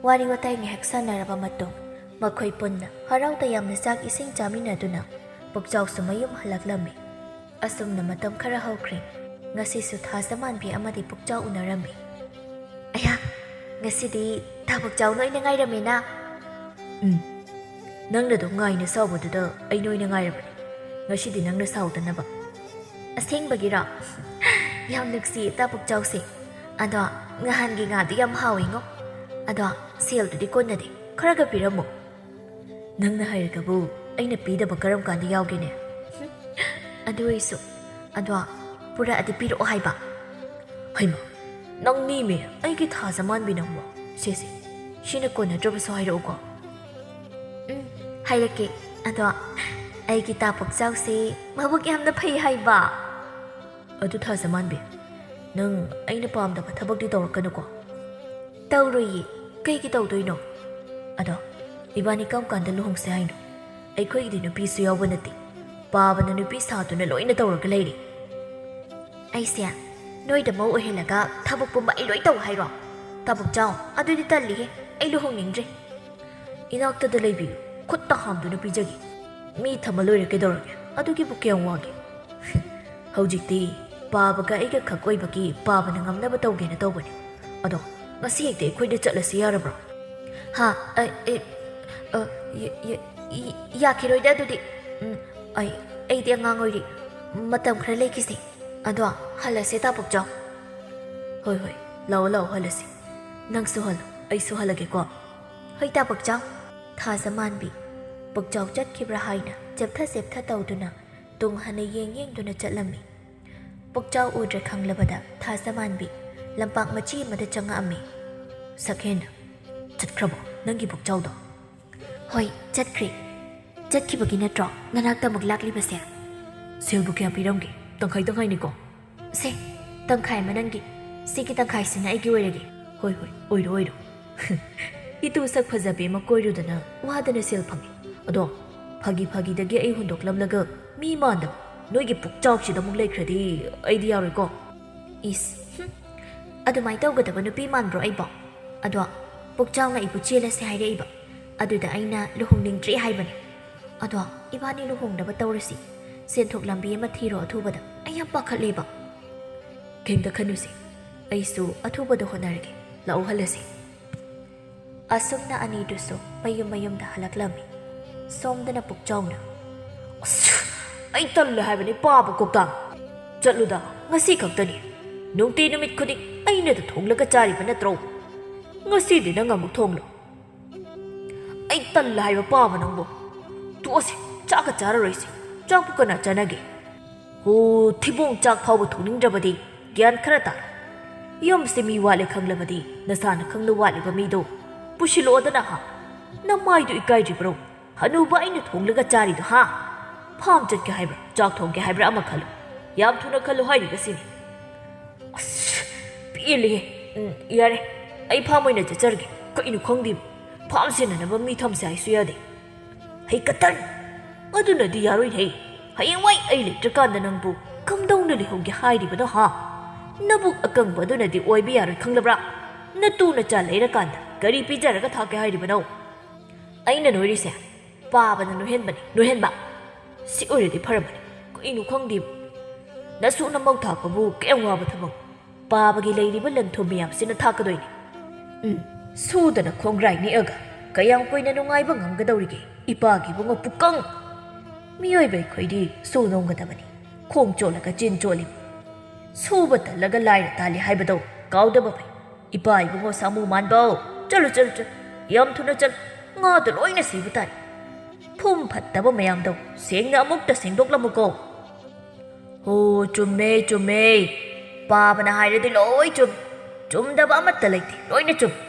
ꯋꯥꯔꯤ ꯋꯥꯇꯥꯏ ꯉꯥꯏꯍꯥꯛ ꯁꯥꯟꯅꯔꯕ ꯃꯇꯨꯡ ꯃꯈꯣꯏ ꯄꯨꯟꯅ ꯍꯔꯥꯎ ꯇꯌꯥꯝꯅ ꯆꯥꯛ ꯏꯁꯤꯡ ꯆꯥꯃꯤꯟꯅꯗꯨꯅ ꯄꯨꯛꯆꯥꯎꯁꯨ ꯃꯌꯨꯝ ꯍꯜꯂꯛꯂꯝꯃꯤ꯫ ꯑꯁꯨꯝꯅ ꯃꯇꯝ ꯈꯔ ꯍꯧꯈ꯭ꯔꯦ꯫ ꯉꯁꯤꯁꯨ ꯊꯥꯖꯃꯥꯟꯕꯤ ꯑꯃꯗꯤ ꯄꯨꯛꯆꯥꯎ ꯎꯅꯔꯝꯃꯤ꯫ "ꯑꯌꯥ, ꯉꯁꯤꯗꯤ ꯊꯕꯛ ꯆꯥꯎꯅ ꯑꯣꯏꯅ ꯉꯥꯏꯔꯝꯃꯦꯅ꯫ ꯎꯝ, ꯅꯪꯅ ꯑꯗꯨꯝ ꯉꯥꯏꯅ ꯁꯥꯎꯕꯗꯨꯗ ꯑꯩꯅ ꯑꯣꯏꯅ ꯉꯥꯏꯔꯕꯅꯤ꯫ ꯉꯁꯤꯗꯤ ꯅꯪꯅ ꯁꯥꯎꯗꯅꯕ꯫ ꯑꯁꯦꯡꯕꯒꯤꯔꯣ? ꯌꯥꯝ ꯅꯨꯡꯁꯤꯌꯦ ꯇꯥ ꯄꯨꯛꯆꯥꯎꯁꯦ꯫ ꯑꯗꯣ ꯉꯍꯥꯟꯒꯤ ꯉꯥꯗꯤ ꯌꯥꯝ ꯍꯥꯎꯋꯤꯉꯣ꯫ ꯑꯗꯣ ꯁꯦꯜꯗꯨꯗꯤ ꯀꯣꯟꯅꯗꯦ, ꯈꯔꯒ ꯄꯤꯔꯝꯃꯣ꯫ ꯅꯪꯅ ꯍꯥꯏꯔꯒꯕꯨ ꯑꯩꯅ ꯄꯤꯗꯕ ꯀꯔꯝ ꯀꯥꯟꯗ ꯌꯥꯎꯒꯦꯅꯦ? ꯑꯗꯨ ꯑꯣꯏꯁꯨ, ꯑꯗꯣ ꯄꯨꯔꯛꯑꯗꯤ ꯄꯤꯔꯛꯑꯣ ꯍꯥꯏꯕ꯫ ꯍꯩꯃꯥ, ꯅꯪ ꯃꯤꯃꯦ, ꯑꯩꯒꯤ ꯊꯥꯖ ꯃꯥꯟꯕꯤ ꯅꯪꯕꯣ꯫ ꯁꯦ ꯁꯦ, ꯁꯤꯅ ꯀꯣꯟꯅꯗ꯭ꯔꯕꯁꯨ ꯍꯥꯏꯔꯛꯎꯀꯣ꯫ ꯎꯝ, ꯍꯥꯏꯔꯛꯀꯦ꯫ ꯑꯗꯣ ꯑꯩꯒꯤ ꯇꯥ ꯄꯨꯛꯆꯥꯎꯁꯦ ꯃꯕꯨꯛ ꯌꯥꯝꯅ ꯐꯩ ꯍꯥꯏꯕ꯫ ꯑꯗꯨ ꯊꯥꯖ ꯃꯥꯟꯕꯤ, ꯅꯪ ꯑꯩꯅ ꯄꯥꯝꯗꯕ ꯊꯕꯛꯇꯤ ꯇꯧꯔꯛꯀꯅꯨꯀꯣ꯫ ꯇꯧꯔꯣꯏꯌꯦ, ꯀꯩꯒꯤ ꯇꯧꯗꯣꯏꯅꯣ? ꯑꯗꯣ ꯏꯕꯥꯅꯤ ꯀꯔꯝ ꯀꯥꯟꯗ ꯂꯨꯍꯣꯡꯁꯦ ꯍꯥꯏꯅꯣ? ꯑꯩꯈꯣꯏꯒꯤꯗꯤ ꯅꯨꯄꯤꯁꯨ ꯌꯥꯎꯕ ꯅꯠꯇꯦ, ꯄꯥꯕꯅ ꯅꯨꯄꯤ ꯁꯥꯗꯨꯅ ꯂꯣꯏꯅ ꯇꯧꯔꯒ ꯂꯩꯔꯦ꯫ ꯑꯩꯁꯦ ꯅꯣꯏꯗ ꯃꯧ ꯑꯣꯏꯍꯜꯂꯒ ꯊꯕꯛ ꯄꯨꯝꯕ ꯑꯩ ꯂꯣꯏ ꯇꯧ ꯍꯥꯏꯔꯣ? ꯇꯥ ꯄꯨꯛꯆꯥꯎ, ꯑꯗꯨꯗꯤ ꯇꯜꯂꯤꯍꯦ, ꯑꯩ ꯂꯨꯍꯣꯡꯅꯤꯡꯗ꯭ꯔꯦ꯫ ꯏꯅꯥꯛꯇꯗ ꯂꯩꯕꯤꯌꯨ, ꯈꯨꯠꯇ ꯍꯥꯝꯗꯨꯅ ꯄꯤꯖꯒꯦ꯫ ꯃꯤ ꯊꯝꯃ ꯂꯣꯏꯔꯦ, ꯀꯩꯗꯧꯔꯒꯦ? ꯑꯗꯨꯒꯤꯕꯨ ꯀꯌꯥꯝ ꯋꯥꯒꯦ? ꯍꯧꯖꯤꯛꯇꯤ ꯄꯥꯕꯒ ꯑꯩꯒ ꯈꯛ ꯑꯣꯏꯕꯒꯤ ꯄꯥꯕꯅ ꯉꯝꯅꯕ ꯇꯧꯒꯦꯅ ꯇꯧꯕꯅꯦ꯫ ꯑꯗꯣ ꯉꯁꯤ ꯍꯦꯛꯇ ꯑꯩꯈꯣꯏꯗ ꯆꯠꯂꯁꯤ ꯌꯥꯔꯕ꯭ꯔꯣ? ꯍꯥ? ꯑ, ꯑꯦ, ꯑ, ꯌ-, ꯌ-, ꯏ-, ꯌꯥꯈꯤꯔꯣꯏꯗ ꯑꯗꯨꯗꯤ꯫ ꯎꯝ, ꯑꯩ, ꯑꯩꯗꯤ ꯑꯉꯥꯡ ꯑꯣꯏꯔꯤ꯫ ꯃꯇꯝ ꯈꯔ ꯂꯩꯈꯤꯁꯤ꯫ ꯑꯗꯣ ꯍꯜꯂꯁꯦ ꯇꯥ ꯄꯨꯛꯆꯥꯎ꯫ ꯍꯣꯏ, ꯍꯣꯏ, ꯂꯥꯛꯑꯣ, ꯂꯥꯛꯑꯣ, ꯍꯜꯂꯁꯤ꯫ ꯅꯪꯁꯨ ꯍꯜꯂꯣ, ꯑꯩꯁꯨ ꯍꯜꯂꯒꯦꯀꯣ꯫ ꯍꯣꯏ ꯇꯥ ꯄꯨꯛꯆꯥꯎ꯫ ꯊꯥꯖ ꯃꯥꯟꯕꯤ ꯄꯨꯛꯆꯥꯎ ꯆꯠꯈꯤꯕ꯭ꯔꯥ ꯍꯥꯏꯅ ꯆꯦꯞꯊ ꯆꯦꯞꯊ ꯇꯧꯗꯨꯅ ꯇꯨꯡ ꯍꯟꯅ ꯌꯦꯡ ꯌꯦꯡꯗꯨꯅ ꯆꯠꯂꯝꯃꯤ꯫ ꯄꯨꯛꯆꯥꯎ ꯎꯗ꯭ꯔꯦ ꯈꯪꯂꯕꯗ ꯊꯥꯖ ꯃꯥꯟꯕꯤ ꯂꯝꯄꯥꯛ ꯃꯆꯤ ꯑꯃꯗ ꯆꯪꯉꯛꯑꯝꯃꯤ꯫ ꯁꯛꯍꯦꯟ, ꯆꯠꯈ꯭ꯔꯕꯣ ꯅꯪꯒꯤ ꯄꯨꯛꯆꯥꯎꯗꯣ? ꯍꯣꯏ, ꯆꯠꯈ꯭ꯔꯦ꯫ ꯆꯠꯈꯤꯕꯒꯤ ꯅꯠꯇ꯭ꯔꯣ ꯅꯅꯥꯛꯇ ꯑꯃꯨꯛ ꯂꯥꯛꯂꯤꯕꯁꯦ? ꯁꯦꯜꯕꯨ ꯀꯌꯥ ꯄꯤꯔꯝꯒꯦ? ꯇꯪꯈꯥꯏ ꯇꯪꯈꯥꯏꯅꯤꯀꯣ꯫ ꯁꯦ, ꯇꯪꯈꯥꯏ ꯑꯃ ꯅꯪꯒꯤ, ꯁꯤꯒꯤ ꯇꯪꯈꯥꯏꯁꯤꯅ ꯑꯩꯒꯤ ꯑꯣꯏꯔꯒꯦ꯫ ꯍꯣꯏ, ꯍꯣꯏ, ꯑꯣꯏꯔꯣ, ꯑꯣꯏꯔꯣ꯫ ꯏꯇꯨ ꯁꯛ ꯐꯖꯕꯤ ꯑꯃ ꯀꯣꯏꯔꯨꯗꯅ ꯋꯥꯗꯅ ꯁꯦꯜ ꯐꯪꯉꯤ꯫ ꯑꯗꯣ ꯐꯥꯒꯤ ꯐꯥꯒꯤꯗꯒꯤ ꯑꯩ ꯍꯨꯟꯗꯣꯛꯂꯝꯂꯒ ꯃꯤ ꯃꯥꯟꯗꯕ ꯅꯣꯏꯒꯤ ꯄꯨꯛꯆꯥꯎꯁꯤꯗ ꯑꯃꯨꯛ ꯂꯩꯈ꯭ꯔꯗꯤ ꯑꯩꯗꯤ ꯌꯥꯔꯣꯏꯀꯣ꯫ ꯏꯁ, ꯍꯨꯝ, ꯑꯗꯨꯃꯥꯏꯅ ꯇꯧꯒꯗꯕ ꯅꯨꯄꯤ ꯃꯥꯟꯕ꯭ꯔꯣ ꯑꯩꯕꯣ? ꯑꯗꯣ ꯄꯨꯛꯆꯥꯎꯅ ꯑꯩꯕꯨ ꯆꯦꯜꯂꯁꯦ ꯍꯥꯏꯔꯛꯏꯕ, ꯑꯗꯨꯗ ꯑꯩꯅ ꯂꯨꯍꯣꯡꯅꯤꯡꯗ꯭ꯔꯤ ꯍꯥꯏꯕꯅꯦ꯫ ꯑꯗꯣ ꯏꯕꯥꯅꯤ ꯂꯨꯍꯣꯡꯅꯕ ꯇꯧꯔꯁꯤ꯫ ꯁꯦꯟꯊꯣꯛ ꯂꯝꯕꯤ ꯑꯃ ꯊꯤꯔꯣ ꯑꯊꯨꯕꯗ, ꯑꯩ ꯌꯥꯝ ꯄꯥꯈꯠꯂꯦꯕ꯫ ꯀꯩꯝꯇ ꯈꯟꯅꯨꯁꯦ, ꯑꯩꯁꯨ ꯑꯊꯨꯕꯗ ꯍꯣꯠꯅꯔꯒꯦ꯫ ꯂꯥꯛꯑꯣ ꯍꯜꯂꯁꯤ꯫ ꯑꯁꯨꯝꯅ ꯑꯅꯤꯗꯨꯁꯨ ꯃꯌꯨꯝ ꯃꯌꯨꯝꯗ ꯍꯜꯂꯛꯂꯝꯃꯤ꯫ ꯁꯣꯝꯗꯅ ꯄꯨꯛꯆꯥꯎꯅ, "ꯑꯁ, ꯑꯩ ꯇꯜꯂꯦ ꯍꯥꯏꯕꯅꯤ ꯄꯥꯕ ꯀꯣꯛꯇꯥꯡ꯫ ꯆꯠꯂꯨꯗ, ꯉꯁꯤ ꯈꯛꯇꯅꯤ꯫ ꯅꯨꯡꯇꯤ ꯅꯨꯃꯤꯠ ꯈꯨꯗꯤꯡ ꯑꯩꯅꯗ ꯊꯣꯡꯂꯒ ꯆꯥꯔꯤꯕ ꯅꯠꯇ꯭ꯔꯣ? ꯉꯁꯤꯗꯤ ꯅꯪ ꯑꯃꯨꯛ ꯊꯣꯡꯂꯣ꯫ ꯑꯩ ꯇꯜꯂꯦ ꯍꯥꯏꯕ ꯄꯥꯕ ꯅꯪꯕꯨ꯫ ꯇꯣꯛꯑꯁꯤ, ꯆꯥꯛꯀ ꯆꯥꯔꯔꯣꯏꯁꯤ꯫ ꯆꯥꯛꯄꯨ ꯀꯅꯥ ꯆꯥꯅꯒꯦ? ꯍꯣ, ꯊꯤꯕꯣꯡ ꯆꯥꯛ ꯐꯥꯎꯕ ꯊꯣꯡꯅꯤꯡꯗ꯭ꯔꯕꯗꯤ ꯒ꯭ꯌꯥꯟ ꯈꯔ ꯇꯥꯔꯣ꯫ ꯌꯨꯝꯁꯦ ꯃꯤ ꯋꯥꯠꯂꯦ ꯈꯪꯂꯕꯗꯤ ꯅꯁꯥꯅ ꯈꯪꯅ ꯋꯥꯠꯂꯤꯕ ꯃꯤꯗꯣ ꯄꯨꯁꯤꯜꯂꯛꯑꯣꯗꯅ ꯍꯥ꯫ ꯅꯃꯥꯏꯗꯨ ꯏꯀꯥꯏꯗ꯭ꯔꯤꯕ꯭ꯔꯣ? ꯍꯅꯨꯕ ꯑꯩꯅ ꯊꯣꯡꯂꯒ ꯆꯥꯔꯤꯗꯣ ꯍꯥ? ꯐꯥꯝ ꯆꯠꯀꯦ ꯍꯥꯏꯕ꯭ꯔꯥ, ꯆꯥꯛ ꯊꯣꯡꯒꯦ ꯍꯥꯏꯕ꯭ꯔꯥ, ꯑꯃ ꯈꯜꯂꯨ꯫ ꯌꯥꯝ ꯊꯨꯅ ꯈꯜꯂꯨ ꯍꯥꯏꯔꯤꯕꯁꯤꯅꯤ꯫ ꯑꯁ, ꯄꯦꯜꯂꯦꯍꯦ꯫ ꯎꯝ, ꯌꯥꯔꯦ, ꯑꯩ ꯐꯥꯝ ꯑꯣꯏꯅ ꯆꯠꯆꯔꯒꯦ꯫ ꯀꯩꯅꯣ ꯈꯪꯗꯦ, ꯐꯥꯝ ꯁꯦꯟꯅꯅꯕ ꯃꯤ ꯊꯝꯁꯦ ꯍꯥꯏꯁꯨ ꯌꯥꯗꯦ꯫ ꯍꯩ ꯀꯇꯟ! ꯑꯗꯨꯅꯗꯤ ꯌꯥꯔꯣꯏꯍꯦ꯫ ꯍꯌꯦꯡꯋꯥꯏ ꯑꯩ ꯂꯩꯇ꯭ꯔꯀꯥꯟꯗ ꯅꯪꯕꯨ ꯀꯝꯗꯧꯅ ꯂꯩꯍꯧꯒꯦ ꯍꯥꯏꯔꯤꯕꯅꯣ ꯍꯥ? ꯅꯕꯨꯛ ꯑꯀꯪꯕ ꯑꯗꯨꯅꯗꯤ ꯑꯣꯏꯕ ꯌꯥꯔꯣꯏ ꯈꯪꯂꯕ꯭ꯔꯥ? ꯅꯇꯨ ꯅꯆꯥ ꯂꯩꯔꯀꯥꯟꯗ ꯀꯔꯤ ꯄꯤꯖꯔꯒ ꯊꯥꯛꯀꯦ ꯍꯥꯏꯔꯤꯕꯅꯣ? ꯑꯩꯅ ꯅꯣꯏꯔꯤꯁꯦ ꯄꯥꯕꯅ ꯅꯣꯏꯍꯟꯕꯅꯤ, ꯅꯣꯏꯍꯟꯕ꯫ ꯁꯤ ꯑꯣꯏꯔꯗꯤ ꯐꯔꯕꯅꯤ꯫ ꯀꯩꯅꯣ ꯈꯪꯗꯦ꯫ ꯅꯁꯨ ꯅꯃꯧ ꯊꯥꯛꯄꯕꯨ ꯀꯌꯥꯝ ꯋꯥꯕ ꯊꯕꯛ? ꯄꯥꯕꯒꯤ ꯂꯩꯔꯤꯕ ꯂꯟ ꯊꯨꯝ ꯃꯌꯥꯝꯁꯤꯅ ꯊꯥꯛꯀꯗꯣꯏꯅꯤ꯫ ꯎꯝ, ꯁꯨꯗꯅ ꯈꯣꯡꯒ꯭ꯔꯥꯏ ꯅꯤꯛꯑꯒ ꯀꯌꯥꯝ ꯀꯨꯏꯅ ꯅꯨꯡꯉꯥꯏꯕ ꯉꯝꯒꯗꯧꯔꯤꯒꯦ? ꯏꯄꯥꯒꯤ ꯏꯕꯨꯡꯉꯣ ꯄꯨꯀꯪ! ꯃꯤꯑꯣꯏꯕ ꯑꯩꯈꯣꯏꯗꯤ ꯁꯨ ꯅꯣꯝꯒꯗꯕꯅꯤ꯫ ꯈꯣꯡ ꯆꯣꯠꯂꯒ ꯆꯤꯟ ꯆꯣꯠꯂꯤ꯫ ꯁꯨꯕ ꯇꯜꯂꯒ ꯂꯥꯏꯔ ꯇꯥꯜꯂꯤ ꯍꯥꯏꯕꯗꯣ ꯀꯥꯎꯗꯕ ꯐꯩ꯫ ꯏꯄꯥ ꯏꯕꯨꯡꯉꯣ ꯁꯥꯃꯨ ꯃꯥꯟꯕꯧ! ꯆꯠꯂꯨ, ꯆꯠꯂꯨ, ꯆꯠꯂꯨ꯫ ꯌꯥꯝ ꯊꯨꯅ ꯆꯠꯂꯨ꯫ ꯉꯥꯗꯣ ꯂꯣꯏꯅ ꯁꯤꯕ ꯇꯥꯔꯦ꯫ ꯐꯨꯝ ꯐꯠꯇꯕ ꯃꯌꯥꯝꯗꯣ ꯁꯦꯡꯅ ꯑꯃꯨꯛꯇ ꯁꯦꯡꯗꯣꯛꯂꯝꯃꯨꯀꯣ꯫ ꯍꯣ, ꯆꯨꯝꯃꯦ, ꯆꯨꯝꯃꯦ꯫ ꯄꯥꯕꯅ ꯍꯥꯏꯔꯗꯤ ꯂꯣꯏ ꯆꯨꯝꯃꯤ꯫ ꯆꯨꯝꯗꯕ ꯑꯃꯠꯇ ꯂꯩꯇꯦ, ꯂꯣꯏꯅ ꯆꯨꯝꯃꯤ꯫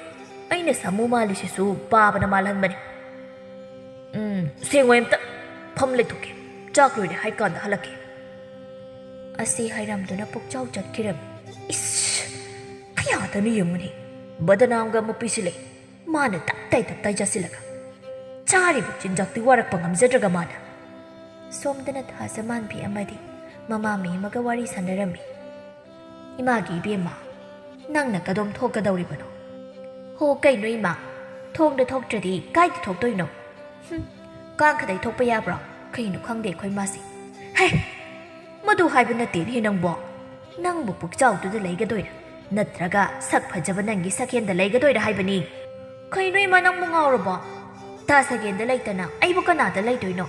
ꯑꯩꯅ ꯁꯥꯃꯨ ꯃꯥꯜꯂꯤꯁꯤꯁꯨ ꯄꯥꯕꯅ ꯃꯥꯜꯍꯟꯕꯅꯤ꯫ ꯎꯝ, ꯁꯦꯡꯉꯣꯏ ꯑꯝꯇ꯫ ꯐꯝ ꯂꯩꯊꯣꯛꯀꯦ꯫ ꯆꯥꯛ ꯂꯣꯏꯔꯦ ꯍꯥꯏ ꯀꯥꯟꯗ ꯍꯜꯂꯛꯀꯦ꯫ ꯑꯁꯤ ꯍꯥꯏꯔꯝꯗꯨꯅ ꯄꯨꯛꯆꯥꯎ ꯆꯠꯈꯤꯔꯝꯃꯤ꯫ ꯏꯁ! ꯀꯌꯥꯗꯅꯣ ꯌꯦꯡꯉꯨꯅꯦ꯫ ꯕꯗꯅꯥꯝꯒ ꯑꯃ ꯄꯤꯁꯤꯜꯂꯦ꯫ ꯃꯥꯅ ꯇꯞꯇꯥꯏ ꯇꯞꯇꯥꯏ ꯆꯥꯁꯤꯜꯂꯒ꯫ ꯆꯥꯔꯤꯕ ꯆꯤꯟꯖꯥꯛꯇꯤ ꯋꯥꯔꯛꯄ ꯉꯝꯖꯗ꯭ꯔꯒ ꯃꯥꯅ꯫ ꯁꯣꯝꯗꯅ ꯊꯥꯖꯃꯥꯟꯕꯤ ꯑꯃꯗꯤ ꯃꯃꯥ ꯃꯤ ꯑꯃꯒ ꯋꯥꯔꯤ ꯁꯥꯟꯅꯔꯝꯃꯤ꯫ "ꯏꯃꯥꯒꯤ ꯏꯕꯦꯝꯃ, ꯅꯪꯅ ꯀꯗꯣꯝ ꯊꯣꯛꯀꯗꯧꯔꯤꯕꯅꯣ?" "ꯍꯣ, ꯀꯩꯅꯣ ꯏꯃꯥ? ꯊꯣꯡꯗ ꯊꯣꯛꯇ꯭ꯔꯗꯤ ꯀꯥꯏꯗ ꯊꯣꯛꯇꯣꯏꯅꯣ? ꯍꯨꯝ, ꯀꯥꯡꯈꯗꯩ ꯊꯣꯛꯄ ꯌꯥꯕ꯭ꯔꯣ? ꯀꯩꯅꯣ ꯈꯪꯗꯦ ꯑꯩꯈꯣꯏ ꯃꯥꯁꯦ꯫ ꯍꯦ! ꯃꯗꯨ ꯍꯥꯏꯕ ꯅꯠꯇꯦꯅꯦ ꯅꯪꯕꯣ꯫ ꯅꯪꯕꯨ ꯄꯨꯛꯆꯥꯎꯗꯨꯗ ꯂꯩꯒꯗꯣꯏꯔꯥ? ꯅꯠꯇ꯭ꯔꯒ ꯁꯛ ꯐꯖꯕ ꯅꯪꯒꯤ ꯁꯛꯍꯦꯟꯗ ꯂꯩꯒꯗꯣꯏꯔꯥ ꯍꯥꯏꯕꯅꯤ?" ꯀꯩꯅꯣ ꯏꯃꯥ, ꯅꯪꯕꯨ ꯉꯥꯎꯔꯕꯣ? ꯊꯥ ꯁꯒꯦꯟꯗ ꯂꯩꯇꯅ ꯑꯩꯕꯨ ꯀꯅꯥꯗ ꯂꯩꯗꯣꯏꯅꯣ?